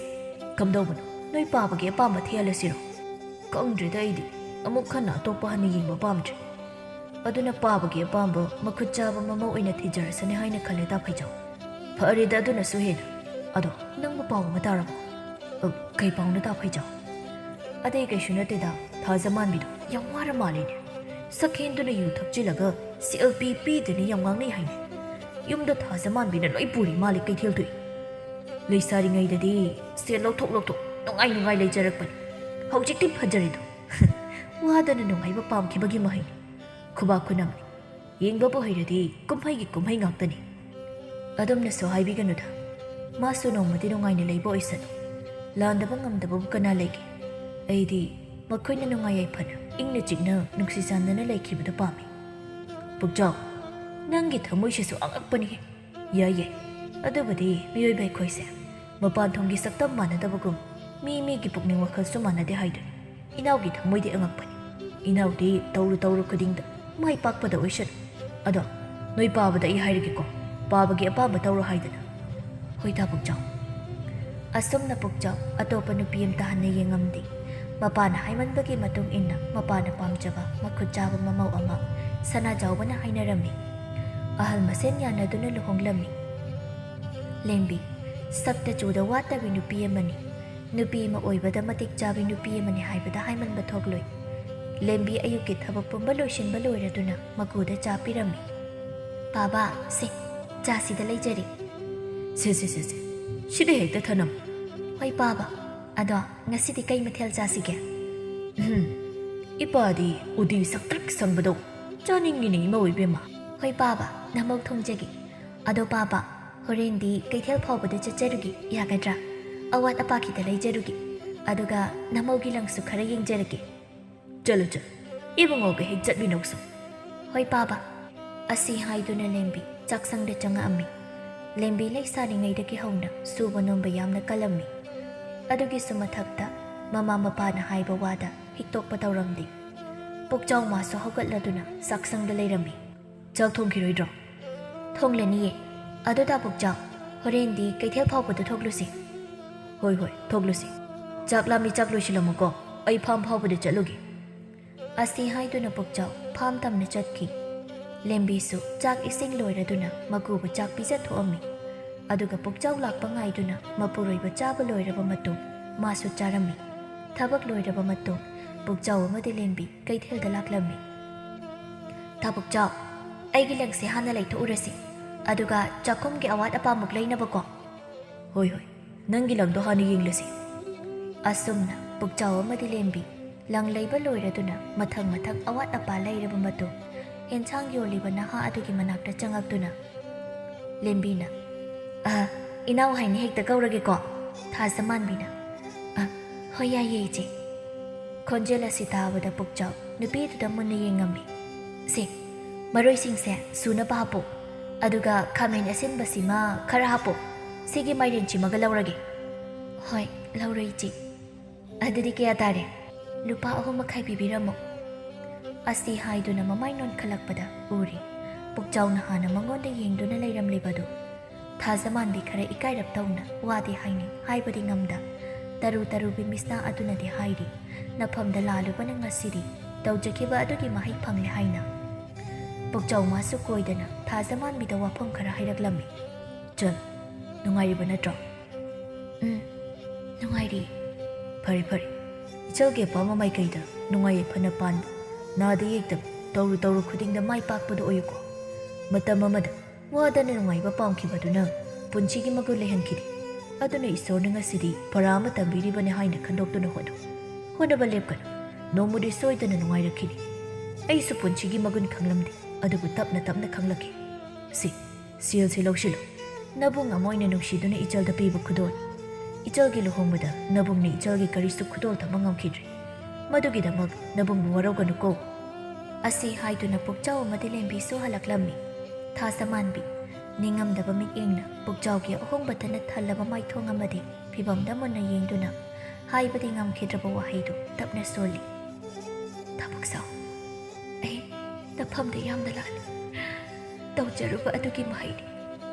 ꯀꯝꯗꯧꯕꯅꯣ? ꯅꯣꯏ ꯄꯥꯕꯒꯤ ꯑꯄꯥꯝꯕ ꯊꯤꯍꯜꯂꯁꯤꯔꯣ? ꯈꯪꯗ꯭ꯔꯦꯗ ꯑꯩꯗꯤ꯫ ꯑꯃꯨꯛ ꯍꯟꯅ ꯑꯇꯣꯞꯄ ꯍꯟꯅ ꯌꯦꯡꯕ ꯄꯥꯝꯗ꯭ꯔꯦ꯫ ꯑꯗꯨꯅ ꯄꯥꯕꯒꯤ ꯑꯄꯥꯝꯕ ꯃꯈꯨꯠ ꯆꯥꯕ ꯃꯃꯧ ꯑꯣꯏꯅ ꯊꯤꯖꯔꯁꯅꯤ ꯍꯥꯏꯅ ꯈꯜꯂꯦ ꯇꯥ ꯐꯩꯖꯥꯎ꯫ ꯐꯔꯦꯗ ꯑꯗꯨꯅꯁꯨ ꯍꯦꯟꯅ꯫ ꯑꯗꯣ ꯅꯪꯕꯨ ꯄꯥꯎ ꯑꯃ ꯇꯥꯔꯕꯣ?" "ꯑ, ꯀꯩ ꯄꯥꯎꯅꯣ ꯇꯥ ꯐꯩꯖꯥꯎ?" "ꯑꯇꯩ ꯀꯩꯁꯨ ꯅꯠꯇꯦꯗ, ꯊꯥꯖꯃꯥꯟꯕꯤꯗꯣ ꯌꯥꯝ ꯋꯥꯔ ꯃꯥꯜꯂꯦꯅꯦ꯫ ꯁꯛꯍꯦꯟꯗꯨꯅ ꯌꯨ ꯊꯛꯆꯤꯜꯂꯒ ꯁꯦꯜ ꯄꯤ ꯄꯤꯗꯅ ꯌꯥꯝ ꯉꯥꯡꯅꯩ ꯍꯥꯏꯅꯤ꯫ ꯌꯨꯝꯗ ꯊꯥꯖ ꯃꯥꯟꯕꯤꯅ ꯂꯣꯏ ꯄꯨꯔꯤ ꯃꯥꯜꯂꯦ ꯀꯩꯊꯦꯜꯗꯨꯏ꯫ ꯂꯩꯁꯥꯔꯤꯉꯩꯗꯗꯤ ꯁꯦꯜ ꯂꯧꯊꯣꯛ ꯂꯧꯊꯣꯛ ꯅꯨꯡꯉꯥꯏ ꯅꯨꯡꯉꯥꯏ ꯂꯩꯖꯔꯛꯄꯅꯤ꯫ ꯍꯧꯖꯤꯛꯇꯤ ꯐꯖꯔꯦꯗꯣ꯫ ꯋꯥꯗꯅ ꯅꯨꯡꯉꯥꯏꯕ ꯄꯥꯝꯈꯤꯕꯒꯤ ꯃꯍꯩꯅꯤ꯫ ꯈꯨꯕꯥꯛ ꯈꯨꯅꯝꯅꯤ꯫ ꯌꯦꯡꯕꯕꯨ ꯍꯩꯔꯗꯤ ꯀꯨꯝꯍꯩꯒꯤ ꯀꯨꯝꯍꯩ ꯉꯥꯛꯇꯅꯤ꯫ ꯑꯗꯨꯝꯅꯁꯨ ꯍꯥꯏꯕꯤꯒꯅꯨꯗ꯫ ꯃꯥꯁꯨ ꯅꯣꯡꯃꯗꯤ ꯅꯨꯡꯉꯥꯏꯅ ꯂꯩꯕ ꯑꯣꯏꯁꯅꯨ꯫ ꯂꯥꯟꯗꯕ ꯉꯝꯗꯕꯕꯨ ꯀꯅꯥ ꯂꯩꯒꯦ? ꯑꯩꯗꯤ ꯃꯈꯣꯏꯅ ꯅꯨꯡꯉꯥꯏ ꯌꯥꯏꯐꯅ ꯏꯪꯅ ꯆꯤꯛꯅ ꯅꯨꯡꯁꯤ ꯆꯥꯟꯅꯅ ꯂꯩꯈꯤꯕꯗꯨ ꯄꯥꯝꯃꯤ꯫ ꯄꯨꯛꯆꯥꯎ, ꯅꯪꯒꯤ ꯊꯃꯣꯏꯁꯤꯁꯨ ꯑꯉꯛꯄꯅꯤꯍꯦ꯫ ꯌꯥꯏ ꯌꯥꯏ, ꯑꯗꯨꯕꯨꯗꯤ ꯃꯤꯑꯣꯏꯕ ꯑꯩꯈꯣꯏꯁꯦ ꯃꯄꯥꯟ ꯊꯣꯡꯒꯤ ꯁꯛꯇꯝ ꯃꯥꯟꯅꯗꯕꯒꯨꯝ ꯃꯤ ꯃꯤꯒꯤ ꯄꯨꯛꯅꯤꯡ ꯋꯥꯈꯜꯁꯨ ꯃꯥꯟꯅꯗꯦ ꯍꯥꯏꯗꯨꯅꯤ꯫ ꯏꯅꯥꯎꯒꯤ ꯊꯃꯣꯏꯗꯤ ꯑꯉꯛꯄꯅꯤ꯫ ꯏꯅꯥꯎꯗꯤ ꯇꯧꯔꯨ ꯇꯧꯔꯨ ꯈꯨꯗꯤꯡꯗ ꯃꯥꯏ ꯄꯥꯛꯄꯗ ꯑꯣꯏꯁꯅꯨ꯫ ꯑꯗꯣ ꯅꯣꯏ ꯄꯥꯕꯗ ꯑꯩ ꯍꯥꯏꯔꯒꯦꯀꯣ, ꯄꯥꯕꯒꯤ ꯑꯄꯥꯝꯕ ꯇꯧꯔꯣ ꯍꯥꯏꯗꯅ꯫ ꯍꯣꯏꯗ ꯄꯨꯛꯆꯥꯎ꯫ ꯑꯁꯨꯝꯅ ꯄꯨꯛꯆꯥꯎ ꯑꯇꯣꯞꯄ ꯅꯨꯄꯤ ꯑꯃꯇ ꯍꯟꯅ ꯌꯦꯡꯉꯝꯗꯦ꯫ ꯃꯄꯥꯅ ꯍꯥꯏꯃꯟꯕꯒꯤ ꯃꯇꯨꯡ ꯏꯟꯅ ꯃꯄꯥꯅ ꯄꯥꯝꯖꯕ ꯃꯈꯨꯠ ꯆꯥꯕ ꯃꯃꯧ ꯑꯃ ꯁꯅꯥꯖꯥꯎꯕꯅ ꯍꯥꯏꯅꯔꯝꯃꯤ꯫ ꯑꯍꯜ ꯃꯁꯦꯟ ꯌꯥꯅꯗꯨꯅ ꯂꯨꯍꯣꯡꯂꯝꯃꯤ꯫ ꯂꯦꯝꯕꯤ, ꯁꯛꯇ ꯆꯨꯗ ꯋꯥꯠꯇꯕꯤ ꯅꯨꯄꯤ ꯑꯃꯅꯤ꯫ ꯅꯨꯄꯤ ꯑꯃ ꯑꯣꯏꯕꯗ ꯃꯇꯤꯛ ꯆꯥꯕꯤ ꯅꯨꯄꯤ ꯑꯃꯅꯤ ꯍꯥꯏꯕꯗ ꯍꯥꯏꯃꯟꯕ ꯊꯣꯛꯂꯣꯏ꯫ ꯂꯦꯝꯕꯤ ꯑꯌꯨꯛꯀꯤ ꯊꯕꯛ ꯄꯨꯝꯕ ꯂꯣꯏꯁꯤꯟꯕ ꯂꯣꯏꯔꯗꯨꯅ ꯃꯀꯨꯗ ꯆꯥ ꯄꯤꯔꯝꯃꯤ꯫ "ꯄꯥꯕ, ꯁꯦ, ꯆꯥ ꯁꯤꯗ ꯂꯩꯖꯔꯦ꯫" "ꯁꯦ, ꯁꯦ, ꯁꯦ, ꯁꯦ, ꯁꯤꯗ ꯍꯦꯛꯇ ꯊꯅꯝ꯫" "ꯍꯣꯏ ꯄꯥꯕ꯫ ꯑꯗꯣ ꯉꯁꯤꯗꯤ ꯀꯩ ꯃꯊꯦꯜ ꯆꯥꯁꯤꯒꯦ?" "ꯎꯝ, ꯏꯄꯥꯗꯤ ꯎꯇꯤ ꯁꯛꯇ꯭ꯔꯤꯛ ꯁꯪꯕꯗꯣ ꯆꯥꯅꯤꯡꯉꯤꯅꯦ ꯏꯃꯧ ꯏꯕꯦꯝꯃ꯫" "ꯍꯣꯏ ꯄꯥꯕ, ꯅꯃꯧ ꯊꯣꯡꯖꯒꯦ꯫ ꯑꯗꯣ ꯄꯥꯕ, ꯍꯣꯔꯦꯟꯗꯤ ꯀꯩꯊꯦꯜ ꯐꯥꯎꯕꯗ ꯆꯠꯆꯔꯨꯒꯦ, ꯌꯥꯒꯗ꯭ꯔꯥ? ꯑꯋꯥꯠ ꯑꯄꯥ ꯈꯤꯇ ꯂꯩꯖꯔꯨꯒꯦ꯫ ꯑꯗꯨꯒ ꯅꯃꯧꯒꯤ ꯂꯪꯁꯨ ꯈꯔ ꯌꯦꯡꯖꯔꯒꯦ꯫" "ꯆꯠꯂꯨ, ꯆꯠꯂꯨ, ꯏꯕꯨꯡꯉꯣꯒ ꯍꯦꯛ ꯆꯠꯃꯤꯟꯅꯧꯁꯨ꯫" "ꯍꯣꯏ ꯄꯥꯕ꯫" ꯑꯁꯤ ꯍꯥꯏꯗꯨꯅ ꯂꯦꯝꯕꯤ ꯆꯥꯛꯁꯪꯗ ꯆꯪꯉꯛꯑꯝꯃꯤ꯫ ꯂꯦꯝꯕꯤ ꯂꯩꯁꯥꯔꯤꯉꯩꯗꯒꯤ ꯍꯧꯅ ꯁꯨꯕ ꯅꯣꯝꯕ ꯌꯥꯝꯅ ꯀꯜꯂꯝꯃꯤ꯫ ꯑꯗꯨꯒꯤꯁꯨ ꯃꯊꯛꯇ ꯃꯃꯥ ꯃꯄꯥꯅ ꯍꯥꯏꯕ ꯋꯥꯗ ꯍꯤꯛꯇꯣꯛꯄ ꯇꯧꯔꯝꯗꯦ꯫ ꯄꯨꯛꯆꯥꯎ ꯃꯥꯁꯨ ꯍꯧꯒꯠꯂꯗꯨꯅ ꯆꯥꯛꯁꯪꯗ ꯂꯩꯔꯝꯃꯤ꯫ "ꯆꯥꯛ ꯊꯣꯡꯈꯤꯔꯣꯏꯗ꯭ꯔꯣ?" "ꯊꯣꯡꯂꯅꯤꯌꯦ꯫ ꯑꯗꯨꯗ ꯄꯨꯛꯆꯥꯎ, ꯍꯣꯔꯦꯟꯗꯤ ꯀꯩꯊꯦꯜ ꯐꯥꯎꯕꯗ ꯊꯣꯛꯂꯨꯁꯤ꯫" "ꯍꯣꯏ, ꯍꯣꯏ, ꯊꯣꯛꯂꯨꯁꯤ꯫ ꯆꯥꯛ ꯂꯥꯝꯃꯤ, ꯆꯥꯛ ꯂꯣꯏꯁꯤꯜꯂꯝꯃꯨꯀꯣ, ꯑꯩ ꯐꯥꯝ ꯐꯥꯎꯕꯗ ꯆꯠꯂꯨꯒꯦ꯫" ꯑꯁꯤ ꯍꯥꯏꯗꯨꯅ ꯄꯨꯛꯆꯥꯎ ꯐꯥꯝ ꯇꯝꯅ ꯆꯠꯈꯤ꯫ ꯂꯦꯝꯕꯤꯁꯨ ꯆꯥꯛ ꯏꯁꯤꯡ ꯂꯣꯏꯔꯗꯨꯅ ꯃꯀꯨꯕꯨ ꯆꯥꯛ ꯄꯤꯖꯊꯣꯛꯑꯝꯃꯤ꯫ ꯑꯗꯨꯒ ꯄꯨꯛꯆꯥꯎ ꯂꯥꯛꯄ ꯉꯥꯏꯗꯨꯅ ꯃꯄꯨꯔꯣꯏꯕ ꯆꯥꯕ ꯂꯣꯏꯔꯕ ꯃꯇꯨꯡ ꯃꯥꯁꯨ ꯆꯥꯔꯝꯃꯤ꯫ ꯊꯕꯛ ꯂꯣꯏꯔꯕ ꯃꯇꯨꯡ ꯄꯨꯛꯆꯥꯎ ꯑꯃꯗꯤ ꯂꯦꯝꯕꯤ ꯀꯩꯊꯦꯜꯗ ꯂꯥꯛꯂꯝꯃꯤ꯫ ꯊꯕꯛ ꯆꯥꯎ꯫ ꯑꯩꯒꯤ ꯂꯪꯁꯦ ꯍꯥꯟꯅ ꯂꯩꯊꯣꯛꯎꯔꯁꯤ, ꯑꯗꯨꯒ ꯆꯥꯛꯈꯨꯝꯒꯤ ꯑꯋꯥꯠ ꯑꯄꯥꯃꯨꯛ ꯂꯩꯅꯕꯀꯣ꯫ ꯍꯣꯏ, ꯍꯣꯏ, ꯅꯪꯒꯤ ꯂꯪꯗꯣ ꯍꯥꯟꯅ ꯌꯦꯡꯂꯁꯤ꯫ ꯑꯁꯨꯝꯅ ꯄꯨꯛꯆꯥꯎ ꯑꯃꯗꯤ ꯂꯦꯝꯕꯤ ꯂꯪ ꯂꯩꯕ ꯂꯣꯏꯔꯗꯨꯅ ꯃꯊꯪ ꯃꯊꯪ ꯑꯋꯥꯠ ꯑꯄꯥ ꯂꯩꯔꯕ ꯃꯇꯨꯡ, ꯑꯦꯟꯁꯥꯡ ꯌꯣꯜꯂꯤꯕ ꯅꯍꯥ ꯑꯗꯨꯒꯤ ꯃꯅꯥꯛꯇ ꯆꯪꯉꯛꯇꯨꯅ ꯂꯦꯝꯕꯤꯅ, "ꯑ, ꯏꯅꯥꯎ ꯍꯥꯏꯅ ꯍꯦꯛꯇ ꯀꯧꯔꯒꯦꯀꯣ?" ꯊꯥꯖꯃꯥꯟꯕꯤꯅ, "ꯑ, ꯍꯣꯏ, ꯌꯥꯏꯌꯦ, ꯏꯆꯦ꯫" ꯈꯣꯟꯖꯦꯜ ꯑꯁꯤ ꯇꯥꯕꯗ ꯄꯨꯛꯆꯥꯎ ꯅꯨꯄꯤꯗꯨꯗ ꯃꯨꯟꯅ ꯌꯦꯡꯉꯝꯃꯤ꯫ "ꯁꯦ, ꯃꯔꯣꯏꯁꯤꯡꯁꯦ ꯁꯨꯅꯕ ꯍꯥꯞꯄꯣ, ꯑꯗꯨꯒ ꯈꯥꯃꯦꯟ ꯑꯁꯤꯟꯕꯁꯤꯃ ꯈꯔ ꯍꯥꯞꯄꯣ꯫ ꯁꯤꯒꯤ ꯃꯥꯏꯔꯦꯟꯁꯤꯃꯒ ꯂꯧꯔꯒꯦ꯫" "ꯍꯣꯏ, ꯂꯧꯔꯣ, ꯏꯆꯦ꯫ ꯑꯗꯨꯗꯤ ꯀꯌꯥ ꯇꯥꯔꯦ?" "ꯂꯨꯄꯥ ꯑꯍꯨꯝ ꯃꯈꯥꯏ ꯄꯤꯕꯤꯔꯝꯃꯣ꯫" ꯑꯁꯤ ꯍꯥꯏꯗꯨꯅ ꯃꯃꯥꯏ ꯅꯣꯟꯈꯠꯂꯛꯄꯗ ꯎꯔꯤ ꯄꯨꯛꯆꯥꯎꯅ ꯍꯥꯟꯅ ꯃꯉꯣꯟꯗ ꯌꯦꯡꯗꯨꯅ ꯂꯩꯔꯝꯂꯤꯕꯗꯨ꯫ ꯊꯥꯖꯃꯥꯟꯕꯤ ꯈꯔ ꯏꯀꯥꯏꯔꯞ ꯇꯧꯅ ꯋꯥꯗꯤ ꯍꯥꯏꯅꯤꯡ ꯍꯥꯏꯕꯗꯤ ꯉꯝꯗ, ꯇꯔꯨ ꯇꯔꯨꯕꯤ ꯃꯤꯁꯅꯥ ꯑꯗꯨꯅꯗꯤ ꯍꯥꯏꯔꯤ, "ꯅꯐꯝꯗ ꯂꯥꯜꯂꯨꯕꯅ ꯉꯁꯤꯗꯤ ꯇꯧꯖꯈꯤꯕ ꯑꯗꯨꯒꯤ ꯃꯍꯩ ꯐꯪꯂꯦ" ꯍꯥꯏꯅ꯫ ꯄꯨꯛꯆꯥꯎ ꯃꯥꯁꯨ ꯀꯣꯏꯗꯅ ꯊꯥꯖꯃꯥꯟꯕꯤꯗ ꯋꯥꯐꯝ ꯈꯔ ꯍꯥꯏꯔꯛꯂꯝꯃꯤ꯫ "ꯆꯜ, ꯅꯨꯡꯉꯥꯏꯔꯤꯕ ꯅꯠꯇ꯭ꯔꯣ?" "ꯎꯝ, ꯅꯨꯡꯉꯥꯏꯔꯤ꯫" "ꯐꯔꯦ, ꯐꯔꯦ꯫ ꯏꯆꯜꯒꯤ ꯑꯄꯥꯝꯕ ꯃꯥꯏꯀꯩꯗ ꯅꯨꯡꯉꯥꯏ ꯌꯥꯏꯐꯅ ꯄꯥꯟꯕ, ꯅꯥꯗ ꯌꯦꯛꯇꯕ, ꯇꯧꯔꯨ ꯇꯧꯔꯨ ꯈꯨꯗꯤꯡꯗ ꯃꯥꯏ ꯄꯥꯛꯄꯗꯨ ꯑꯣꯏꯌꯨꯀꯣ꯫ ꯃꯇꯝ ꯑꯃꯗ ꯋꯥꯗꯅ ꯅꯨꯡꯉꯥꯏꯕ ꯄꯥꯝꯈꯤꯕꯗꯨꯅ ꯄꯨꯟꯁꯤꯒꯤ ꯃꯒꯨꯟ ꯂꯩꯍꯟꯈꯤꯗꯦ꯫ ꯑꯗꯨꯅ ꯏꯁꯣꯔꯅ ꯉꯁꯤꯗꯤ ꯄꯔꯥ ꯑꯃ ꯇꯝꯕꯤꯔꯤꯕꯅꯤ ꯍꯥꯏꯅ ꯈꯟꯗꯣꯛꯇꯨꯅ ꯍꯣꯠꯅꯧ꯫ ꯍꯣꯠꯅꯕ ꯂꯦꯞꯀꯅꯨ꯫ ꯅꯣꯡꯃꯗꯤ ꯁꯣꯏꯗꯅ ꯅꯨꯡꯉꯥꯏꯔꯛꯈꯤꯅꯤ꯫ ꯑꯩꯁꯨ ꯄꯨꯟꯁꯤꯒꯤ ꯃꯒꯨꯟ ꯈꯪꯂꯝꯗꯦ, ꯑꯗꯨꯕꯨ ꯇꯞꯅ ꯇꯞꯅ ꯈꯪꯂꯛꯈꯤ꯫ ꯁꯤ, ꯁꯦꯜꯁꯤ ꯂꯧꯁꯤꯜꯂꯨ꯫ ꯅꯕꯨꯡ ꯑꯃ ꯑꯣꯏꯅ ꯅꯨꯡꯁꯤꯗꯨꯅ ꯏꯆꯜꯗ ꯄꯤꯕ ꯈꯨꯗꯣꯜ꯫ ꯏꯆꯜꯒꯤ ꯂꯨꯍꯣꯡꯕꯗ ꯅꯕꯨꯡꯅ ꯏꯆꯜꯒꯤ ꯀꯔꯤꯁꯨ ꯈꯨꯗꯣꯜ ꯇꯝꯕ ꯉꯝꯈꯤꯗ꯭ꯔꯤ꯫ ꯃꯗꯨꯒꯤꯗꯃꯛ ꯅꯕꯨꯡꯕꯨ ꯋꯥꯔꯧꯒꯅꯨꯀꯣ꯫" ꯑꯁꯤ ꯍꯥꯏꯗꯨꯅ ꯄꯨꯛꯆꯥꯎ ꯑꯃꯗꯤ ꯂꯦꯝꯕꯤꯁꯨ ꯍꯜꯂꯛꯂꯝꯃꯤ꯫ ꯊꯥꯖꯃꯥꯟꯕꯤ ꯅꯤꯡꯉꯝꯗꯕ ꯃꯤꯠꯌꯦꯡꯅ ꯄꯨꯛꯆꯥꯎꯒꯤ ꯑꯍꯣꯡꯕꯇꯅ ꯊꯜꯂꯕ ꯃꯥꯏꯊꯣꯡ ꯑꯃꯗꯤ ꯐꯤꯕꯝꯗ ꯃꯨꯟꯅ ꯌꯦꯡꯗꯨꯅ ꯍꯥꯏꯕꯗꯤ ꯉꯝꯈꯤꯗ꯭ꯔꯕ ꯋꯥꯍꯩꯗꯨ ꯇꯞꯅ ꯁꯣꯜꯂꯤ꯫ "ꯊꯕꯛ ꯁꯥꯎ꯫ ꯑꯩ ꯅꯐꯝꯗ ꯌꯥꯝꯅ ꯂꯥꯜꯂꯤ꯫ ꯇꯧꯖꯔꯨꯕ ꯑꯗꯨꯒꯤ ꯃꯍꯩꯅꯤ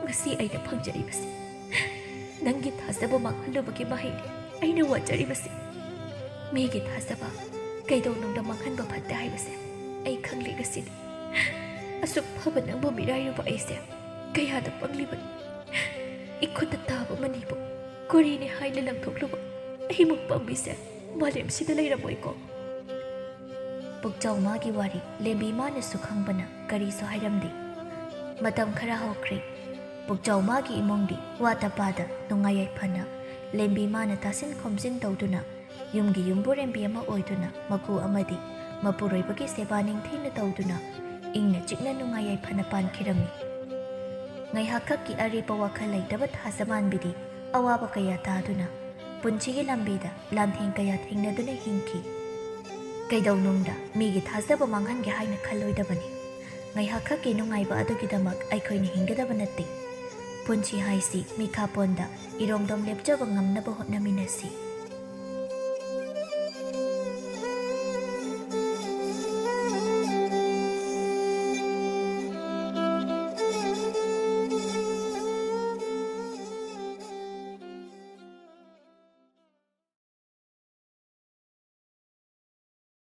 ꯉꯁꯤ ꯑꯩꯅ ꯐꯪꯖꯔꯤꯕꯁꯤ꯫ ꯅꯪꯒꯤ ꯊꯥꯖꯕ ꯃꯥꯡꯍꯜꯂꯨꯕꯒꯤ ꯃꯍꯩꯅꯤ ꯑꯩꯅ ꯋꯥꯖꯔꯤꯕꯁꯤ꯫ ꯃꯤꯒꯤ ꯊꯥꯖꯕ ꯀꯩꯗꯧꯅꯨꯡꯗ ꯃꯥꯡꯍꯟꯕ ꯐꯠꯇꯦ ꯍꯥꯏꯕꯁꯦ ꯑꯩ ꯈꯪꯂꯦ ꯉꯁꯤꯗꯤ꯫ ꯑꯁꯨꯛ ꯐꯕ ꯅꯪꯕꯨ ꯃꯤꯔꯥꯏꯔꯨꯕ ꯑꯩꯁꯦ ꯀꯌꯥꯗ ꯄꯪꯂꯤꯕꯅꯣ꯫ ꯏꯈꯨꯠꯇ ꯇꯥꯕ ꯃꯅꯤꯕꯨ ꯀꯣꯔꯤꯅꯤ ꯍꯥꯏꯅ ꯂꯪꯊꯣꯛꯂꯨꯕ ꯑꯩꯃꯨꯛ ꯄꯪꯕꯤꯁꯦ ꯃꯥꯂꯦꯝꯁꯤꯗ ꯂꯩꯔꯝꯃꯣꯏꯀꯣ꯫" ꯄꯨꯛꯆꯥꯎ ꯃꯥꯒꯤ ꯋꯥꯔꯤ ꯂꯦꯝꯕꯤ ꯃꯥꯅꯁꯨ ꯈꯪꯕꯅ ꯀꯔꯤꯁꯨ ꯍꯥꯏꯔꯝꯗꯦ꯫ ꯃꯇꯝ ꯈꯔ ꯍꯧꯈ꯭ꯔꯦ꯫ ꯄꯨꯛꯆꯥꯎ ꯃꯥꯒꯤ ꯏꯃꯨꯡꯗꯤ ꯋꯥ ꯇꯄꯥꯗ ꯅꯨꯡꯉꯥꯏ ꯌꯥꯏꯐꯅ ꯂꯦꯝꯕꯤ ꯃꯥꯅ ꯇꯥꯁꯤꯟ ꯈꯣꯝꯖꯤꯟ ꯇꯧꯗꯨꯅ ꯌꯨꯝꯒꯤ ꯌꯨꯝꯕꯨꯔꯦꯝꯕꯤ ꯑꯃ ꯑꯣꯏꯗꯨꯅ ꯃꯀꯨ ꯑꯃꯗꯤ ꯃꯄꯨꯔꯣꯏꯕꯒꯤ ꯁꯦꯕꯥ ꯅꯤꯡꯊꯤꯅ ꯇꯧꯗꯨꯅ ꯏꯪꯅ ꯆꯤꯛꯅ ꯅꯨꯡꯉꯥꯏ ꯌꯥꯏꯐꯅ ꯄꯥꯟꯈꯤꯔꯝꯃꯤ꯫ ꯉꯥꯏꯍꯥꯛꯈꯛꯀꯤ ꯑꯔꯦꯞꯄ ꯋꯥꯈꯜ ꯂꯩꯇꯕ ꯊꯥꯖꯃꯥꯟꯕꯤꯗꯤ ꯑꯋꯥꯕ ꯀꯌꯥ ꯇꯥꯗꯨꯅ ꯄꯨꯟꯁꯤꯒꯤ ꯂꯝꯕꯤꯗ ꯂꯥꯟꯊꯦꯡ ꯀꯌꯥ ꯊꯦꯡꯅꯗꯨꯅ ꯍꯤꯡꯈꯤ꯫ ꯀꯩꯗꯧꯅꯨꯡꯗ ꯃꯤꯒꯤ ꯊꯥꯖꯕ ꯃꯥꯡꯍꯟꯒꯦ ꯍꯥꯏꯅ ꯈꯜꯂꯣꯏꯗꯕꯅꯤ꯫ ꯉꯥꯏꯍꯥꯛꯈꯛꯀꯤ ꯅꯨꯡꯉꯥꯏꯕ ꯑꯗꯨꯒꯤꯗꯃꯛ ꯑꯩꯈꯣꯏꯅ ꯍꯤꯡꯒꯗꯕ ꯅꯠꯇꯦ꯫ ꯄꯨꯟꯁꯤ ꯍꯥꯏꯁꯤ ꯃꯤꯈꯥꯄꯣꯟꯗ ꯏꯔꯣꯝꯗꯣꯝ ꯂꯦꯞꯆꯕ ꯉꯝꯅꯕ ꯍꯣꯠꯅꯃꯤꯟꯅꯁꯤ꯫